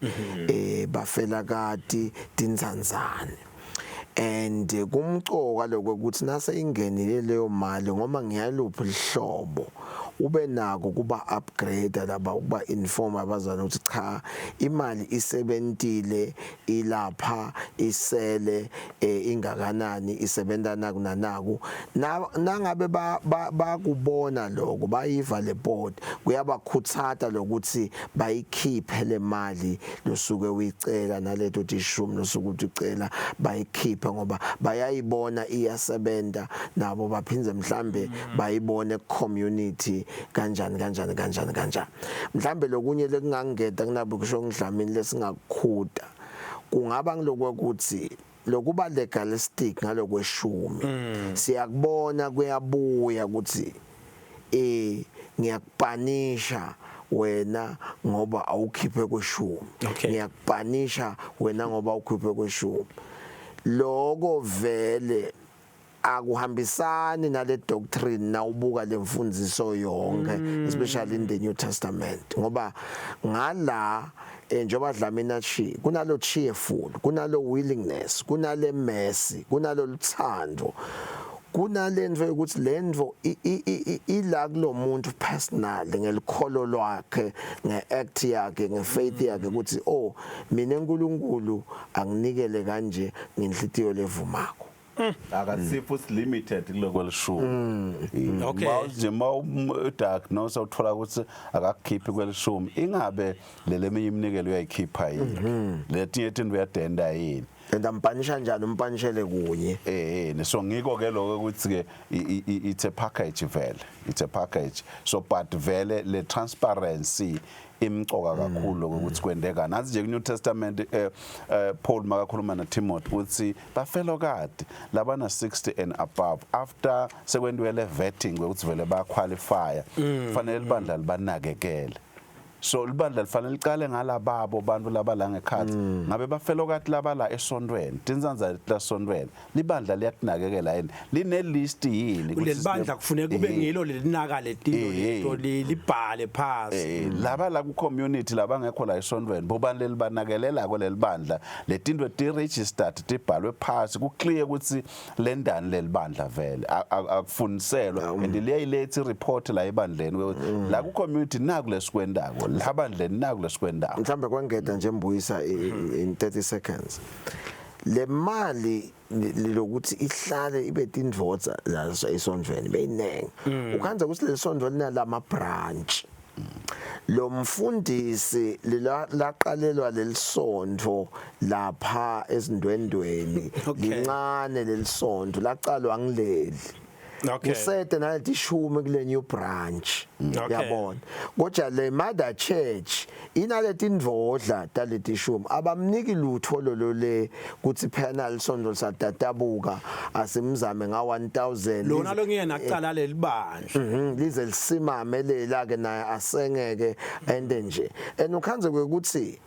bafela kati tinzanzane, and kumcoka lokho ukuthi nase ingenile leyo mali ngoba ngiyaluphi lihlobo ube nako kuba upgrade laba, ukuba inform abazali ukuthi cha, imali isebentile, ilapha isele, ingakanani, isebenta naku nanaku. Nangabe bakubona lokho, bayiva le board, kuyabakhuthata lokuthi bayikhiphe le mali losuke uyicela, naleto tishumi losuke uticela bayikhiphe, ngoba bayayibona iyasebenta nabo, baphindze mhlambe bayibone community kanjani kanjani kanjani kanjani. Mhlambe lokunye lekungangeta kunabo kusho ngidlamini lesingakukhuta kungaba ngilokuthi lokuba legalistic ngalokweshumi. Siyakubona kuyabuya ukuthi ngiyakupanisha wena ngoba awukhiphe kweshumi. Ngiyakupanisha wena ngoba awukhiphe kweshumi. Lokho vele akuhambisani nale doctrine nawubuka lemfundiso yonke, especially in the New Testament, ngoba ngala njengoba Dlamini chi kunalo cheerful, kunalo willingness, kunale mercy, kunalo luthando, kunalento yokuthi lento ila kulomuntu personal ngelikholo lwakhe, ngeact yakhe, ngefaith yakhe, ukuthi oh, mina uNkulunkulu anginikele kanje ngenhlitiyo levumako. Akasipho futhi limited kuloko lishumi. Nje ma udiagnose uthola ukuthi akakukhiphi kwelishumi, ingabe leleminye iminikelo uyayikhipha yini, letinye tinto uyadenda yini? And ampanisha njani, umpanishele kunye. So ngiko ke lokho ukuthi ke it's a package vele, it's a package. So but vele le transparency imcoka kakhulu ukuthi kwendeka nathi nje ku New Testament. Paul makakhuluma na Timothy uthi bafelokati labana 60 and above, after sekwentiwe le vetting ukuthi vele ba qualify, fanele libandla libanakekele. So libandla lifanele licale ngalababo bantu labala ngekhatsi. Ngabe bafelokati labala esontweni, tindzandza letasontweni, libandla liyatinakekela yini? Line list yini? Kuleli bandla kufuneka kube ngilo lelinaka letinto leto libhale phasi. Laba la ku community labangekho la esontweni, bobani lelibanakelela kulelibandla? Letinto ti registered, tibhalwe phasi, ku clear ukuthi lendani lelibandla vele akufuniselwa, and liyayiletha i-report la ebandleni ukuthi la ku community naku lesikwendako, la bandleni naku lesikwendako. Mhlambe kwengeta nje, Mbuyisa, in 30 seconds, le mali lokuthi ihlale ibe tindvodza la esondvweni beyinengi, ukhandza ukuthi lesontfo linalama branch, lo mfundisi laqalelwa lelisonto lapha esindwendweni, lincane lelisonto laqalwa ngileli, kusete naleti 10 kule new branch, yabona, kodwa le mother church inaleti ndvodla taleti 10, abamniki lutho lolo le kuthi phela lisonto lisatatabuka, asimzame nga 1000. Lona longiyena acala leli bandla. Lize lisimame lela ke naye asengeke ende nje, and ukhandze ukuthi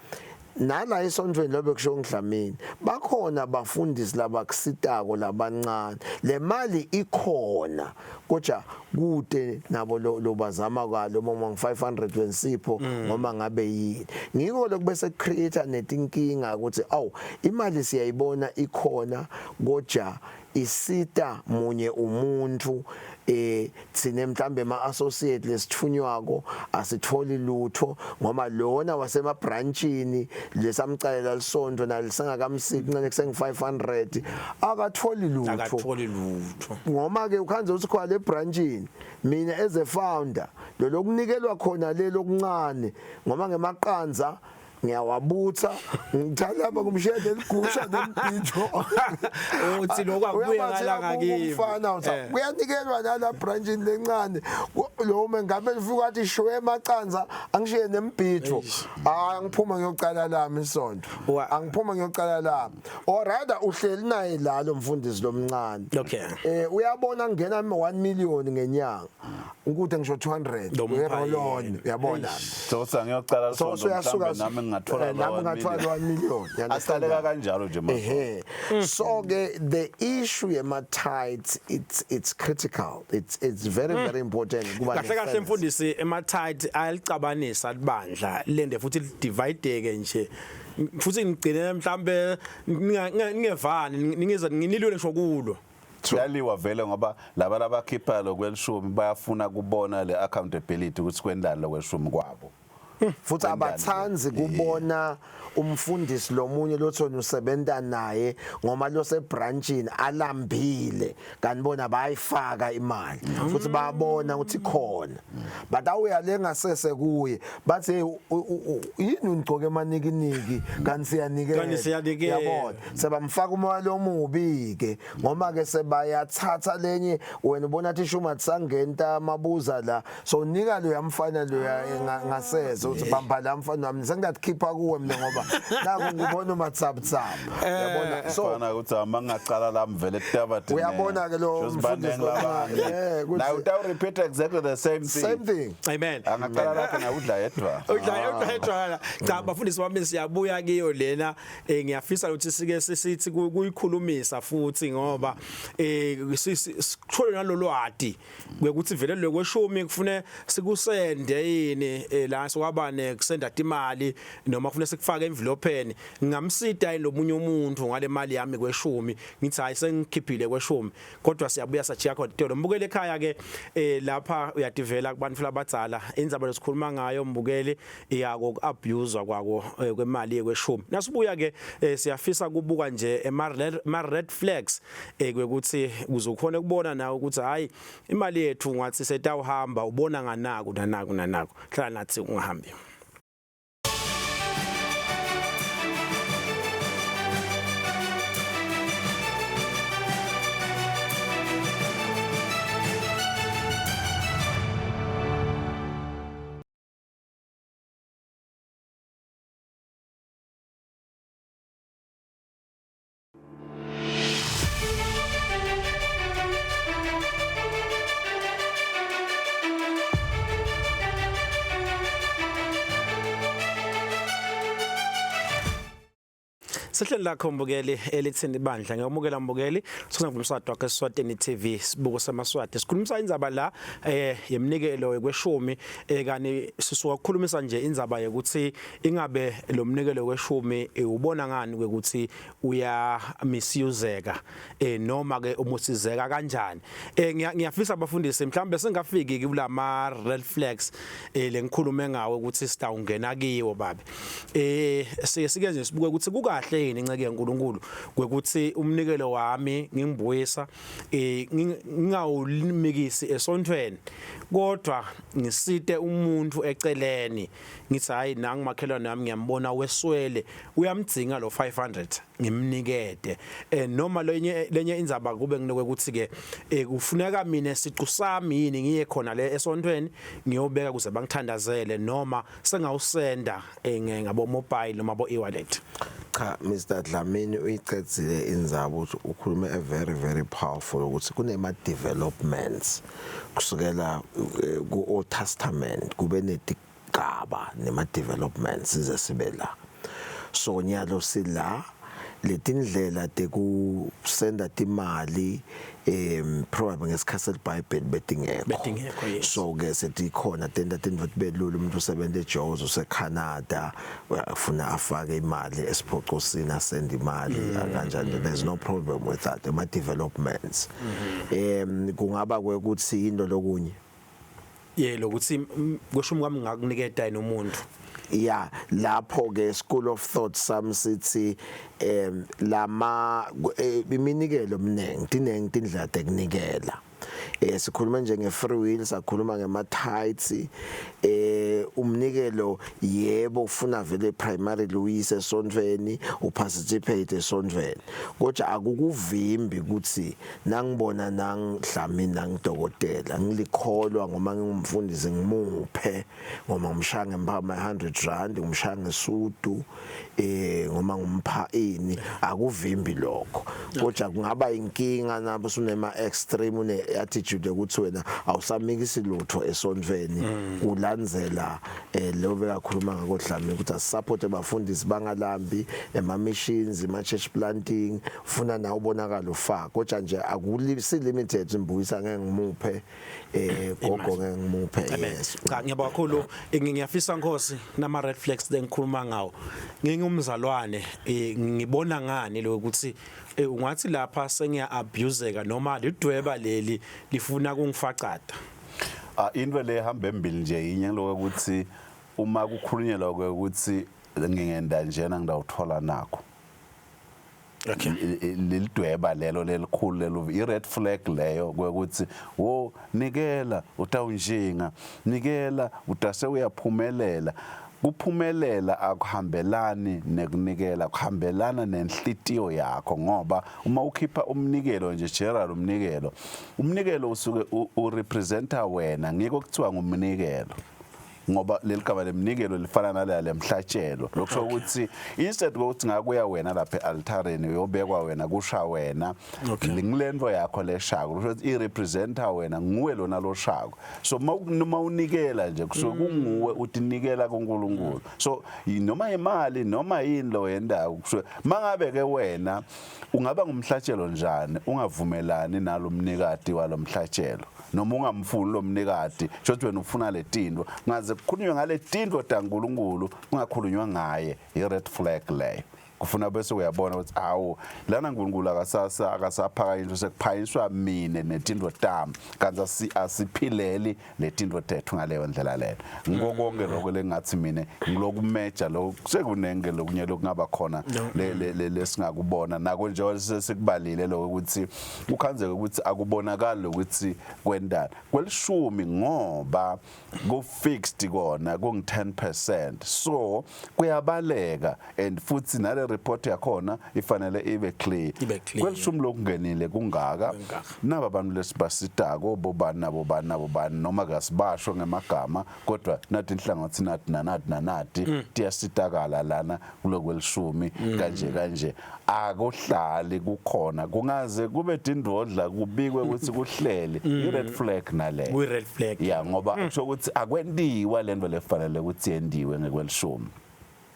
nala esontweni lobe kusho ngidlamini, bakhona abafundisi labakusitako labancane, le mali ikhona kodwa kude nabo lo bazama kwalo noma ngi 500 wensipho noma ngabe yini. Ngiko lokubese create netinkinga ukuthi awu, imali siyayibona ikhona, kodwa isita munye umuntu, thine mhlambe ma associate lesithunywako asitholi lutho, ngoba lona wasema branchini lesamcalela lisonto nalisengakamsiki ncane kusengi 500 akatholi lutho. Akatholi lutho. Ngoma ke ukhanze uthi khona le branchini, mina as a founder, lo lokunikelwa khona le lokuncane, ngoba ngemaqanza ngiyawabutha, ngithatha lapha kumshede eligusha nembhijo. Uthi lokhu akubuye ngala ngakimi. Umfana uthi kuyanikelwa nala branchini lencane, lo mengameli ufika athi shwe emaqanza, angishiye nembhijo, hayi, angiphuma ngiyocala lami isonto, angiphuma ngiyocala lami. Or rather uhleli naye la lo mfundisi lomncane, uyabona ngena 1 million ngenyanga, ukuthi ngisho 200 Lo mpha uyerolon yena. Uyabona? So sangiyocala So lisonto, uyasuka mhlambe nami ngingathola nami lo ngingathola 1 1 million, you understand? Aqaleka kanjalo nje manje. Ehe, so ke the issue yema tithes, it's critical, it's very very important kuba Kahle kahle, ne-fairness. mfundisi, ema-tithe ayalicabanisa libandla lende futhi lidivide nje, futhi ngigcine mhlambe ningevani, ningize nginilwe ngisho kulo. Kuyaliwa vele, ngoba laba labakhipha lokwelishumi bayafuna kubona le accountability ukuthi kwendani lokwelishumi kwabo. Futhi Kwendani. Abathanzi kubona umfundisi lomunye lothi wena usebenta naye, ngoma lo sebranchini alambile, kanti bona bayifaka imali futhi bayabona ukuthi khona, but awuya lengasese kuye bathi, "Hey, yini ungigcoke emanikiniki kanti siyanikela?" Kanti siyanikela. Yabona, sebamfaka umoya lomubi ke, ngoba ke sebayathatha lenye, wena ubona athi ishuma sangenta mabuza la, so nika lo yamfana lo ngasese uthi bamba la mfana wami, sengingakhipha kuwe mina ngoba naku ngibona umatsabutsab, yabona, so Fana ukuthi ama ngingacala lami vele kutabati. Uyabona ke lo mfundisi lomncane, Now utawu repeat exactly the same thing. Same thing. Amen. Angaqala lapha naye udla yedwa. Udla udla. Cha, bafundisi bami, siyabuya kiyo lena, ngiyafisa ukuthi sike sithi kuyikhulumisa futhi, ngoba sithole nalolwati ukuthi vele lokweshumi kufune sikusende yini, la sokwabane kusenda imali noma kufune sikufake envelopheni, ngingamsita yini lomunye umuntu ngale mali yami kweshumi, ngithi hayi, sengikhiphile kweshumi. Kodwa siyabuya sajiya khona tolo mbukeli ekhaya ke, lapha uyadivela kubantu labadzala indzaba lesikhuluma ngayo, mbukeli, iyako abuse kwako kwemali yekweshumi. Nasibuya ke, siyafisa kubuka nje ema red flags, kwekuthi uzokhona ukubona nawe ukuthi hayi, imali yethu ngathi setawuhamba, ubona nganaku nanaku nanaku. Hlala nathi, ungahambi. Sihleli lakho mbukeli elithini ibandla ngiyamukela mbukeli sisona umswati wakhe Eswatini TV sibuko samaswati sikhulumisa indzaba la eh yemnikelo wekweshumi eh kani sisuka kukhulumisa nje indzaba yokuthi ingabe lo mnikelo weshumi eh, ubona ngani ukuthi uya misuseka eh noma ke umusizeka kanjani eh ngiyafisa abafundisi mhlawumbe singafiki kulama red flags eh lengikhulume ngawo ukuthi sitawungena kiwo babe eh siye sike nje sibuke ukuthi kukahle yini inceke yaNkuluNkulu kwekuthi umnikelo wami ngingibuyisa eh ngingawulimikisi esontweni kodwa ngisite umuntu eceleni ngithi hayi nangu makhelwane wami ngiyambona weswele uyamdzinga lo 500 ngimnikete eh noma lenye lenye indzaba kube nginokwe ukuthi ke eh kufuneka mina siqu sami yini ngiye khona le esontweni ngiyobeka kuze bangithandazele noma sengawusenda eh, ngabo mobile noma bo e-wallet. Cha Mr Dlamini uyicedzile indzaba ukuthi ukhulume a very very powerful ukuthi kunema developments kusukela eh, ku Old Testament kube netigaba nema developments size sibe la. So nyalo sila letindlela tekusenda timali probably ngesikhathi seBhayibheli betingekho betingekho yes so ke setikhona tenta tintfo tibe lula umuntu usebenza eJozi useCanada ufuna afake imali esiphocosini asend imali mm. kanjani there's no problem with that ama developments mm-hmm. Kungaba kwekuthi into lokunye ye lokuthi kweshumi kwami ngakuniketa yini umuntu. Ya, lapho ke school of thought some sithi lama iminikelo mningi tinengi tindlela tekunikela. Sikhuluma nje nge-free will, sakhuluma ngema-tithes. Umnikelo yebo ufuna vele primarily uyise esontweni, uparticipate esontweni, kodwa akukuvimbi ukuthi nangibona nangidlamini nangidokotela ngilikholwa ngoma ngingumfundisi ngimuphe ngoma ngimshaya ngempama 100 rand, ngimshaya ngesudu ngoma ngumpha ini, akuvimbi lokho. Kodwa kungaba inkinga nabo sunema extreme une attitude ukuthi wena awusamikisi lutho esontweni kulandzela lo bekakhuluma ngako Dlamini ukuthi asisupport abafundisi bangalambi ema missions, ema church planting, funa nawe ubonakala ufaka. Kodwa nje akulisi limited imbuyisa ngeke ngimuphe gogo ngeke ngimuphe. Yes. Cha, ngiyabonga kakhulu. Ngiyafisa Nkosi nama red flags lengikhuluma ngawo ngingumzalwane ngibona ngani lo ukuthi ungathi lapha sengiya abuseka noma lidweba leli lifuna kungifacada. Ah, into le hamba embili nje yinye lokho ukuthi uma kukhulunyelwa ukuthi ngingenda njena ngidawuthola nakho. Lelidweba lelo lelikhulu lelo i red flag leyo kwekuthi wo nikela utawunjinga, nikela utase uyaphumelela. Kuphumelela akuhambelani nekunikela, kuhambelana nenhlitiyo yakho, ngoba uma ukhipha umnikelo nje general umnikelo usuke urepresenta wena, ngiko kuthiwa ngumnikelo ngoba leli gama lemnikelo lifana naleya lemhlatshelo. Lokusho ukuthi instead kokuthi ngakuya wena lapha e-altareni uyobekwa wena kusha wena ngilento yakho leshako, kusho ukuthi i-representa wena, nguwe lona loshako. So noma unikela nje kusuke kunguwe utinikela kuNkulunkulu. So noma imali noma yini lo yendako kusuke mangabe ke wena ungaba ngumhlatshelo njani ungavumelani nalomnikati walomhlatshelo noma ungamfuni lo mnikati, shothi wena ufuna letinto ngaze kukhulunywe ngale tinto taNkulunkulu kungakhulunywa ngaye, i-red flag leyo. Kufuna bese uyabona ukuthi awu lana uNkulunkulu akasasa akasaphakanyiswa, sekuphakanyiswa mine netinto tami, kanti asiphileli letinto tethu ngaleyo ndlela leyo. Ngiko konke lokho lengathi mina ngilokumeja lokho sekunenge lokunye lokungaba khona lesingakubona nako nje sesikubalile lokho ukuthi kukhanzeke ukuthi akubonakali ukuthi kwendana kwelishumi ngoba ku fixed kona kungu 10%, so kuyabaleka and futhi nale report yakhona ifanele ibe clear. Ibe clear. Kwelishumi lokungenile kungaka. Kungaka. Naba abantu lesibasitako bobani nabo bani nabo bani noma kasibasho ngemagama kodwa nathi inhlangothi nathi nanathi nanathi tiyasitakala lana kulokwelishumi kanje kanje akuhlali kukhona kungaze kube dindvodla kubikwe ukuthi kuhleli, i-red flag naleyo. Kuyi-red flag. Ya, ngoba kusho ukuthi akwentiwa lento lefanele ukuthi yendiwe ngekwelishumi.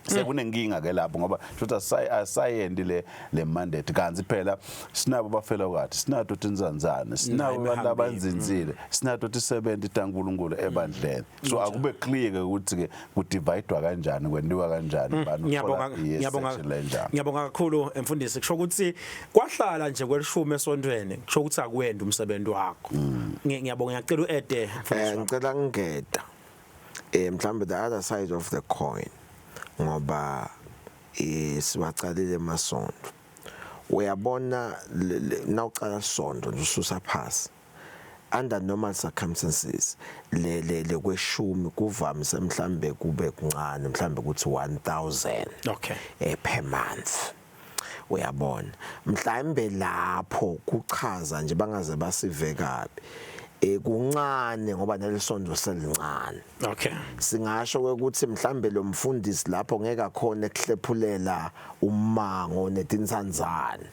Sekunenkinga ke lapho, ngoba futhi asayendi le mandate, kanti phela sinabo bafelokati, sinato tinzanzane, sinabo abantu abanzinzile, sinato tisebenzi taNkulunkulu ebandleni. So akube clear ke ukuthi ke kudividwa kanjani, kwentiwa kanjani, bani Ngiyabonga, uthola ngiyabonga. i-section lenjani. Ngiyabonga kakhulu, mfundisi. Kusho ukuthi kwahlala nje kwelishumi esontweni, kusho ukuthi akuwenda umsebenzi wakho. Ngiyabonga, ngiyacela uede, mfundisi wami. Ngicela ngingeda mhlambe the other side of the coin, ngoba siwacalile emasonto, uyabona, nawucala isonto nje ususa phasi, under normal circumstances le kweshumi kuvamise mhlambe kube kuncane, mhlambe kuthi 1000 per month, uyabona. Mhlambe lapho kuchaza nje bangaze basive kabi, kuncane ngoba nalisonto selincane. Singasho ukuthi mhlambe lo mfundisi lapho ngeke akhona ekuhlephulela umango netinsanzane,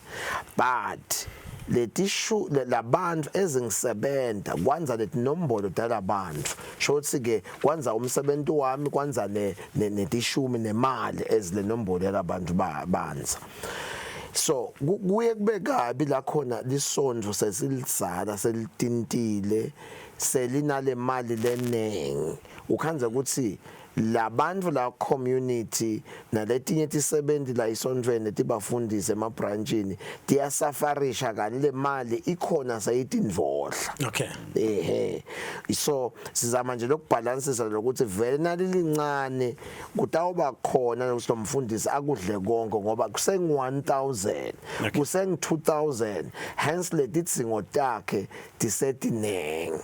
but letishu labantu ezingisebenta kwanza letinombolo talabantu, shothi ke kwanza umsebenzi wami, kwanza ne netishumi nemali ezile nombolo yalabantu banza. So kuye kube kabi la khona lisondvo sesilizala, selitintile, selinale mali lenengi, ukhandza ukuthi labantu la community naletinye tisebenzi la isontweni tibafundise emabranchini tiyasafarisha, kanti le mali ikhona seyitindvodla. Ehe, so sizama nje lokubalansisa lokuthi vele nalilincane kutawuba khona ukuthi lo mfundisi akudle konke, ngoba kusengu 1000, kusengu 2000, hence letidzingo takhe tisetinengi.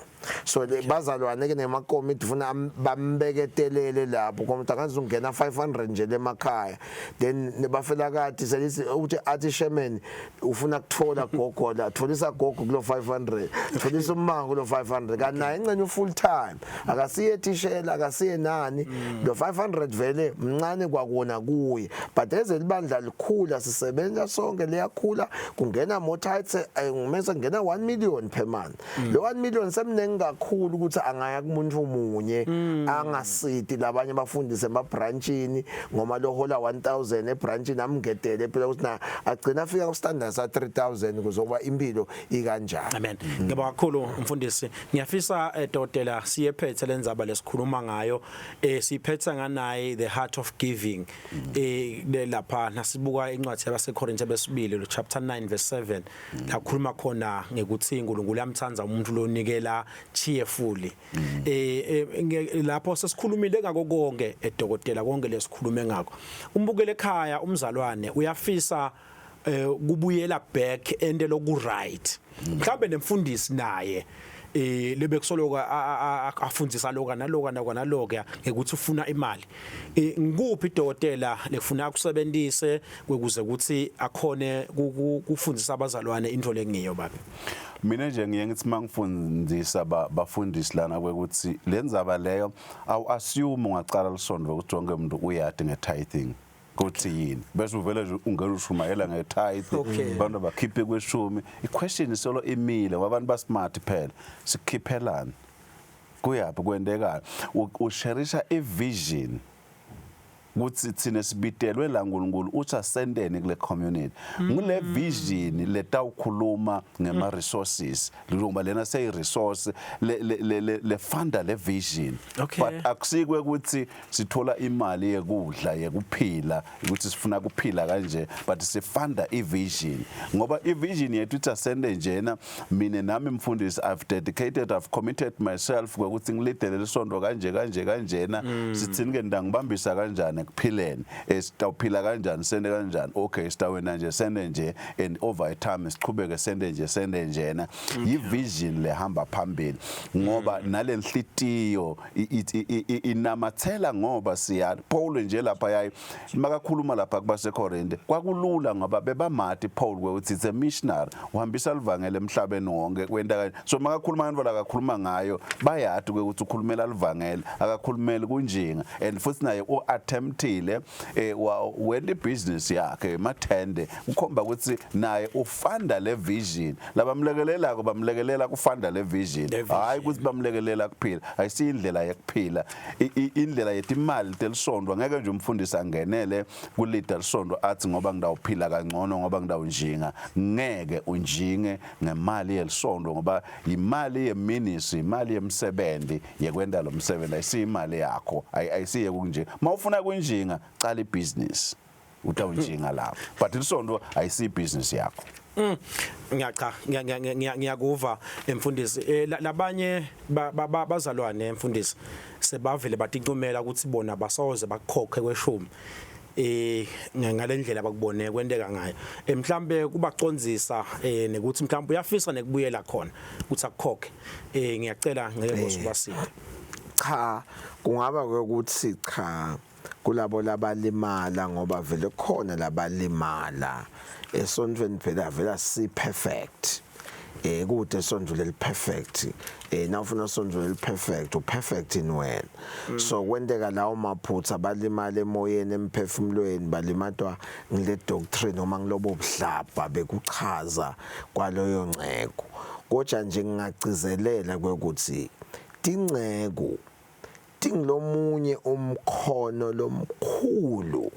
So le bazalwane ke nemakomiti funa bambeketelele lapho, kodwa angazi ungena 500 nje lemakhaya, then nebafelakati selithi ukuthi athi shemen ufuna kuthola gogo la, tholisa gogo kulo 500, tholisa ummango kulo 500, kanti naye ingcenye full time akasiye thishela, akasiye nani. Lo 500 vele mncane kwakona kuye, but ezelibandla likhula, sisebenza sonke, liyakhula, kungena more tithes, ngimese kungena 1 million per month. Lo 1 million semnengi kakhulu ukuthi angaya kumuntu munye angasiti labanye bafundise emabranchini, ngoma lohola 1000 ebranchini amngedele phela ukuthi na agcina afika ku standard sa 3000 kuzokuba impilo ikanjani. Amen, ngiyabonga kakhulu, mfundisi. Ngiyafisa, dokotela, siyephethe lenzaba lesikhuluma ngayo, siphetha nganayi the heart of giving. Lapha nasibuka incwadi yabaseKorinte besibili lo chapter 9 verse 7, lakhuluma khona ngekuthi uNkulunkulu uyamthanda umuntu lonikela cheerfully. Lapho sesikhulumile ngako konke, edokotela, konke lesikhulume ngako. Umbukele ekhaya, umzalwane uyafisa kubuyela back ente loku right, mhlawumbe nemfundisi naye lebekusoloka afundisa loka naloka naloka naloka ngekuthi ufuna imali. Ngikuphi, dokotela, lekufuna kusebenzise kwekuze ukuthi akhone kufundisa abazalwane into lengiyo, babe? Mina nje ngiye ngithi mangifundisa bafundisi lana kwekuthi lenzaba leyo awu assume ungacala lisondvo ukuthi wonke umuntu uyadi nge-tithing kuthi yini, bese uvele nje ungena ushumayela nge-tithe, abantu bakhiphe kweshumi. I-question isolo imile ngoba abantu basmart phela, sikhiphelani, kuyaphi, kwentekani? Usharisha i-vision kuthi thina sibitelwe la, uNkulunkulu uthi asendeni kule community. Ngule vision letawukhuluma ngema resources, ngoba lena seyi resource le funda le vision. But akusikwe ukuthi sithola imali yekudla, yekuphila, ukuthi sifuna kuphila kanje, but sifunda i-vision, ngoba i-vision yethu ithi asende njena. Mina nami mfundisi, I've dedicated, I've committed myself ukuthi ngilidele lesonto kanje kanje kanjena. Sithini ke, ndangibambisa kanjani ekuphileni, sitawuphila kanjani, sende kanjani? Okay, sitawena nje sende nje, and over time sichubeke sende nje sende njena. I-vision lehamba phambili, ngoba nalenhlitiyo inamathela, ngoba siya Paul nje lapha yayi makakhuluma lapha kubaseKorinte kwakulula, ngoba bebamati Paul ukuthi it's a missionary, uhambisa livangeli emhlabeni wonke, kwenta kanje. So makakhuluma ngento la akakhuluma ngayo, bayati ukuthi ukhulumela livangeli, akakhulumeli kunjinga, and futhi naye u-attempt Mthile eh wenta ibusiness yakhe emathende ukhomba ukuthi naye ufanda le vision labamlekelelako bamlekelela kufanda le vision hayi ukuthi bamlekelela kuphila ayisindlela yekuphila indlela yetimali telisondwa ngeke nje umfundisi angenele kulida lisondo athi ngoba ngidawuphila kangcono ngoba ngidawunjinga ngeke unjinge ngemali yelisondo ngoba imali yeministry imali yemsebenzi yekwenta lo msebenzi ayisiyimali yakho ayisiye kunje mawufuna kunjinga cala ibusiness utawunjinga lapho but lisondo ayisiyi yakho. Ngiyacha ngiyakuva emfundisi. Labanye bazalwane emfundisi sebavele batincumela ukuthi bona basoze bakukhokhe kweshumi ngalendlela bakubone kwenteka ngayo. Mhlambe kubacondzisa nekuthi mhlambe uyafisa nekubuyela khona ukuthi akukhokhe. Ngiyacela ngeke Nkosi ubasiphe. Cha, kungaba ukuthi cha kulabo labalimala ngoba vele khona labalimala esontweni, phela vela si perfect kude esontweni leli perfect. Nawufuna sontweni leli perfect, u perfect in wena. So kwenteka lawo maphutha, balimala emoyeni, emphefumulweni, balimatwa ngile doctrine noma ngilobo buhlapa bekuchaza kwaloyo nceko. Kodwa nje ngingagcizelela kwekuthi tinceku tingilomunye umkhono lomkhulu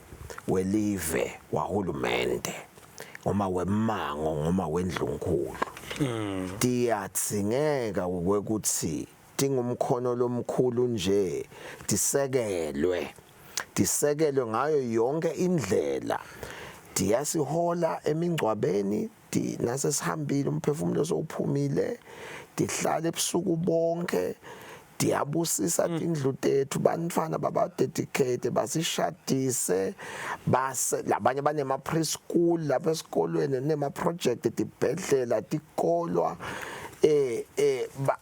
welive wahulumende noma wemango noma wendlunkulu. Tiyatsingeka kwekuthi tingumkhono lomkhulu nje tisekelwe ngayo yonke indlela. Diyasihola emingcwabeni, nase sihambile umphefumulo sowuphumile, dihlala ebusuku bonke, diyabusisa tindlu tethu, bantfwana babadedicate, basishadise, base labanye banema preschool lapha esikolweni, nema project, tibhedlela, tikolwa,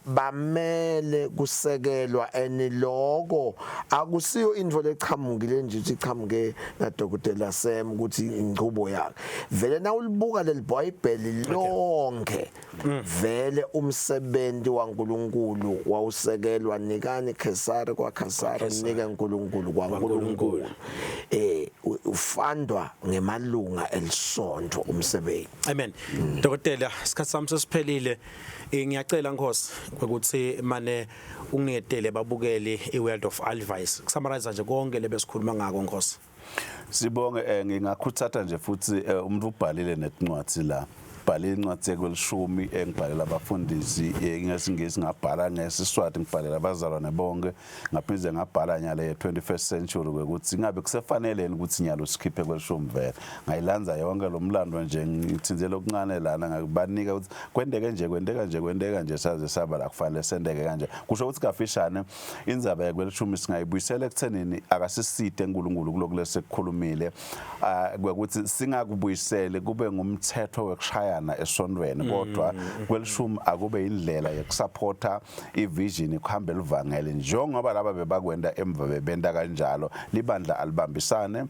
bamele kusekelwa. Eniloko akusiyo into lechamukile nje ukuthi ichamuke na Dr Sam ukuthi inchubo yakhe vele. Nawulibuka leli Bible lonke, vele umsebenzi waNkuluNkulu wawusekelwa. Nikani Kesari kwa Kesari, nike uNkulunkulu kwaNkulunkulu. Ufandwa ngemalunga elisonto umsebenzi. Amen. Dokotela, isikhathi sami sesiphelile. Ngiyacela Nkosi ukuthi mane unginiketele babukeli iWorld of Advice. Kusummarize nje konke lebesikhuluma ngako, Nkosi. Sibonge. Ngingakhuthatha nje futhi umuntu ubhalile netincwadi la, bhalile incwadi yekwelishumi engibhalela abafundisi ngesingisi, ngabhala ngesiswati ngibhalela abazalwane bonke, ngaphinde ngabhala nyale ye-21st century kwekuthi ngabe kusefanele yini ukuthi nyalo sikhiphe kwelishumi. Vele ngayilanza yonke lo mlando nje, ngithinzele okuncane lana, ngakubanika ukuthi kwenteke nje, kwenteka nje, kwenteka nje, saze saba la kufanele senteke kanje. Kusho ukuthi kafishane indzaba yekwelishumi singayibuyisela ekuthenini akasiside uNkulunkulu kulokhu lesikukhulumile, kwekuthi singakubuyiseli kube ngumthetho wekushayana esontweni, kodwa kwelishumi akube indlela yokusupporta ivision kuhamba elivangeli njengoba laba bebakwenda emva bebenta kanjalo. Libandla alibambisane.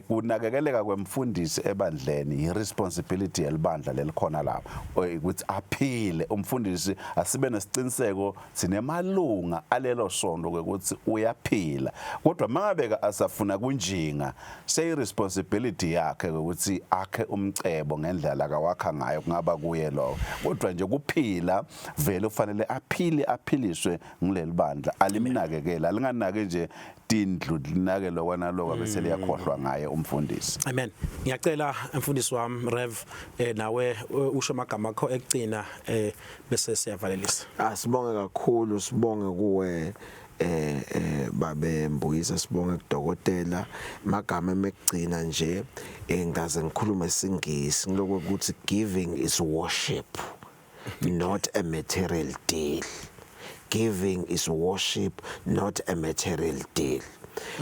Kunakekeleka kwemfundisi ebandleni i-responsibility yelibandla lelikhona lapho ukuthi aphile umfundisi, asibe nesiciniseko sinemalunga alelo sonto ukuthi uyaphila. Kodwa mangabe asafuna kunjinga, seyi-responsibility yakhe ukuthi akhe umcebo ngendlela akawakha ngayo, kungaba kuye lokho. Kodwa nje kuphila vele ufanele aphile, aphiliswe ngileli bandla, alimnakekele, alinganaki nje tindlu, linake lokwa nalokwa bese liyakhohlwa ngaye umfundisi. Amen. Ngiyacela mfundisi wami Rev, nawe usho amagama akho ekugcina, bese siyavalelisa. Asibonge kakhulu, sibonge kuwe babe Mbuyisa, sibonge kudokotela. Magama emekugcina nje, ngaze ngikhulume singisi ngiloko ukuthi giving is worship, not a material deal. Giving is worship, not a material deal.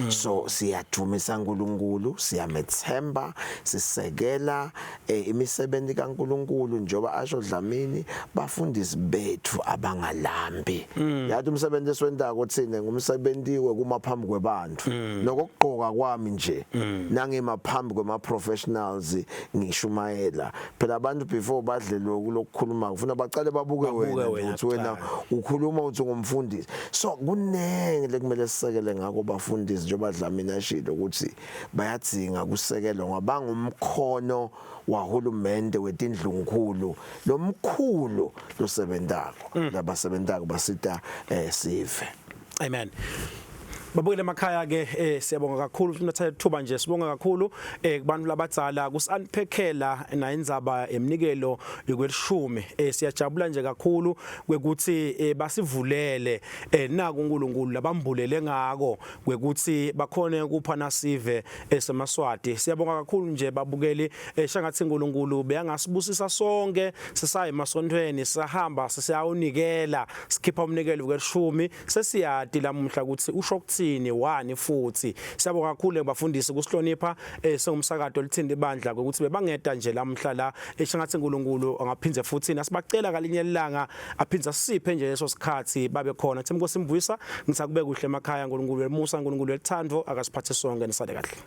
So siyadumisa uNkulunkulu, siyamethemba, sisekela imisebenzi kaNkulunkulu njoba asho Dlamini, bafundisi bethu abangalambi. Yathi umsebenzi esiwentako thina ngumsebenzi wekuma phambi kwebantu. Nokugqoka kwami nje nangima phambi kwema professionals ngishumayela, phela abantu before badle lokhu lokukhuluma kufuna baqale babuke babuke wena wena ukuthi wena kuqala. Ukhuluma uthi ngumfundisi, so kunenge lekumele sisekele ngako bafundisi. bafundisi njengoba Dlamini ashilo ukuthi bayadzinga kusekelwa ngoba bangumkhono wahulumende wetindlunkulu lomkhulu losebentako. Labasebentako basita sive. Amen. Babukele emakhaya ke, siyabonga kakhulu sinathatha ithuba nje, sibonga kakhulu kubantu labadzala kusi-unpackela na indzaba eminikelo yokwelishumi. Siyajabula nje kakhulu kwekuthi basivulele naku uNkulunkulu labambulele ngako kwekuthi bakhone kupha nasive esemaswati. Siyabonga kakhulu nje babukeli, shangathi uNkulunkulu beyangasibusisa sonke sisaye emasontweni, sisahamba sisiyawunikela, sikhipha umnikelo kwelishumi, sesiyati lamuhla ukuthi usho kuthini wani futhi. Siyabonga kakhulu bafundisi kusihlonipha sengumsakato lithini ibandla ukuthi bebangeda nje lamuhla la, shangathi uNkulunkulu angaphindze futhi nasibacela kalinye ilanga aphindze asiphe nje leso sikhathi babe khona. Themkosi Mvuyisa, ngithi akube kuhle emakhaya. uNkulunkulu wemusa, uNkulunkulu wethando akasiphathe sonke, nisale kahle.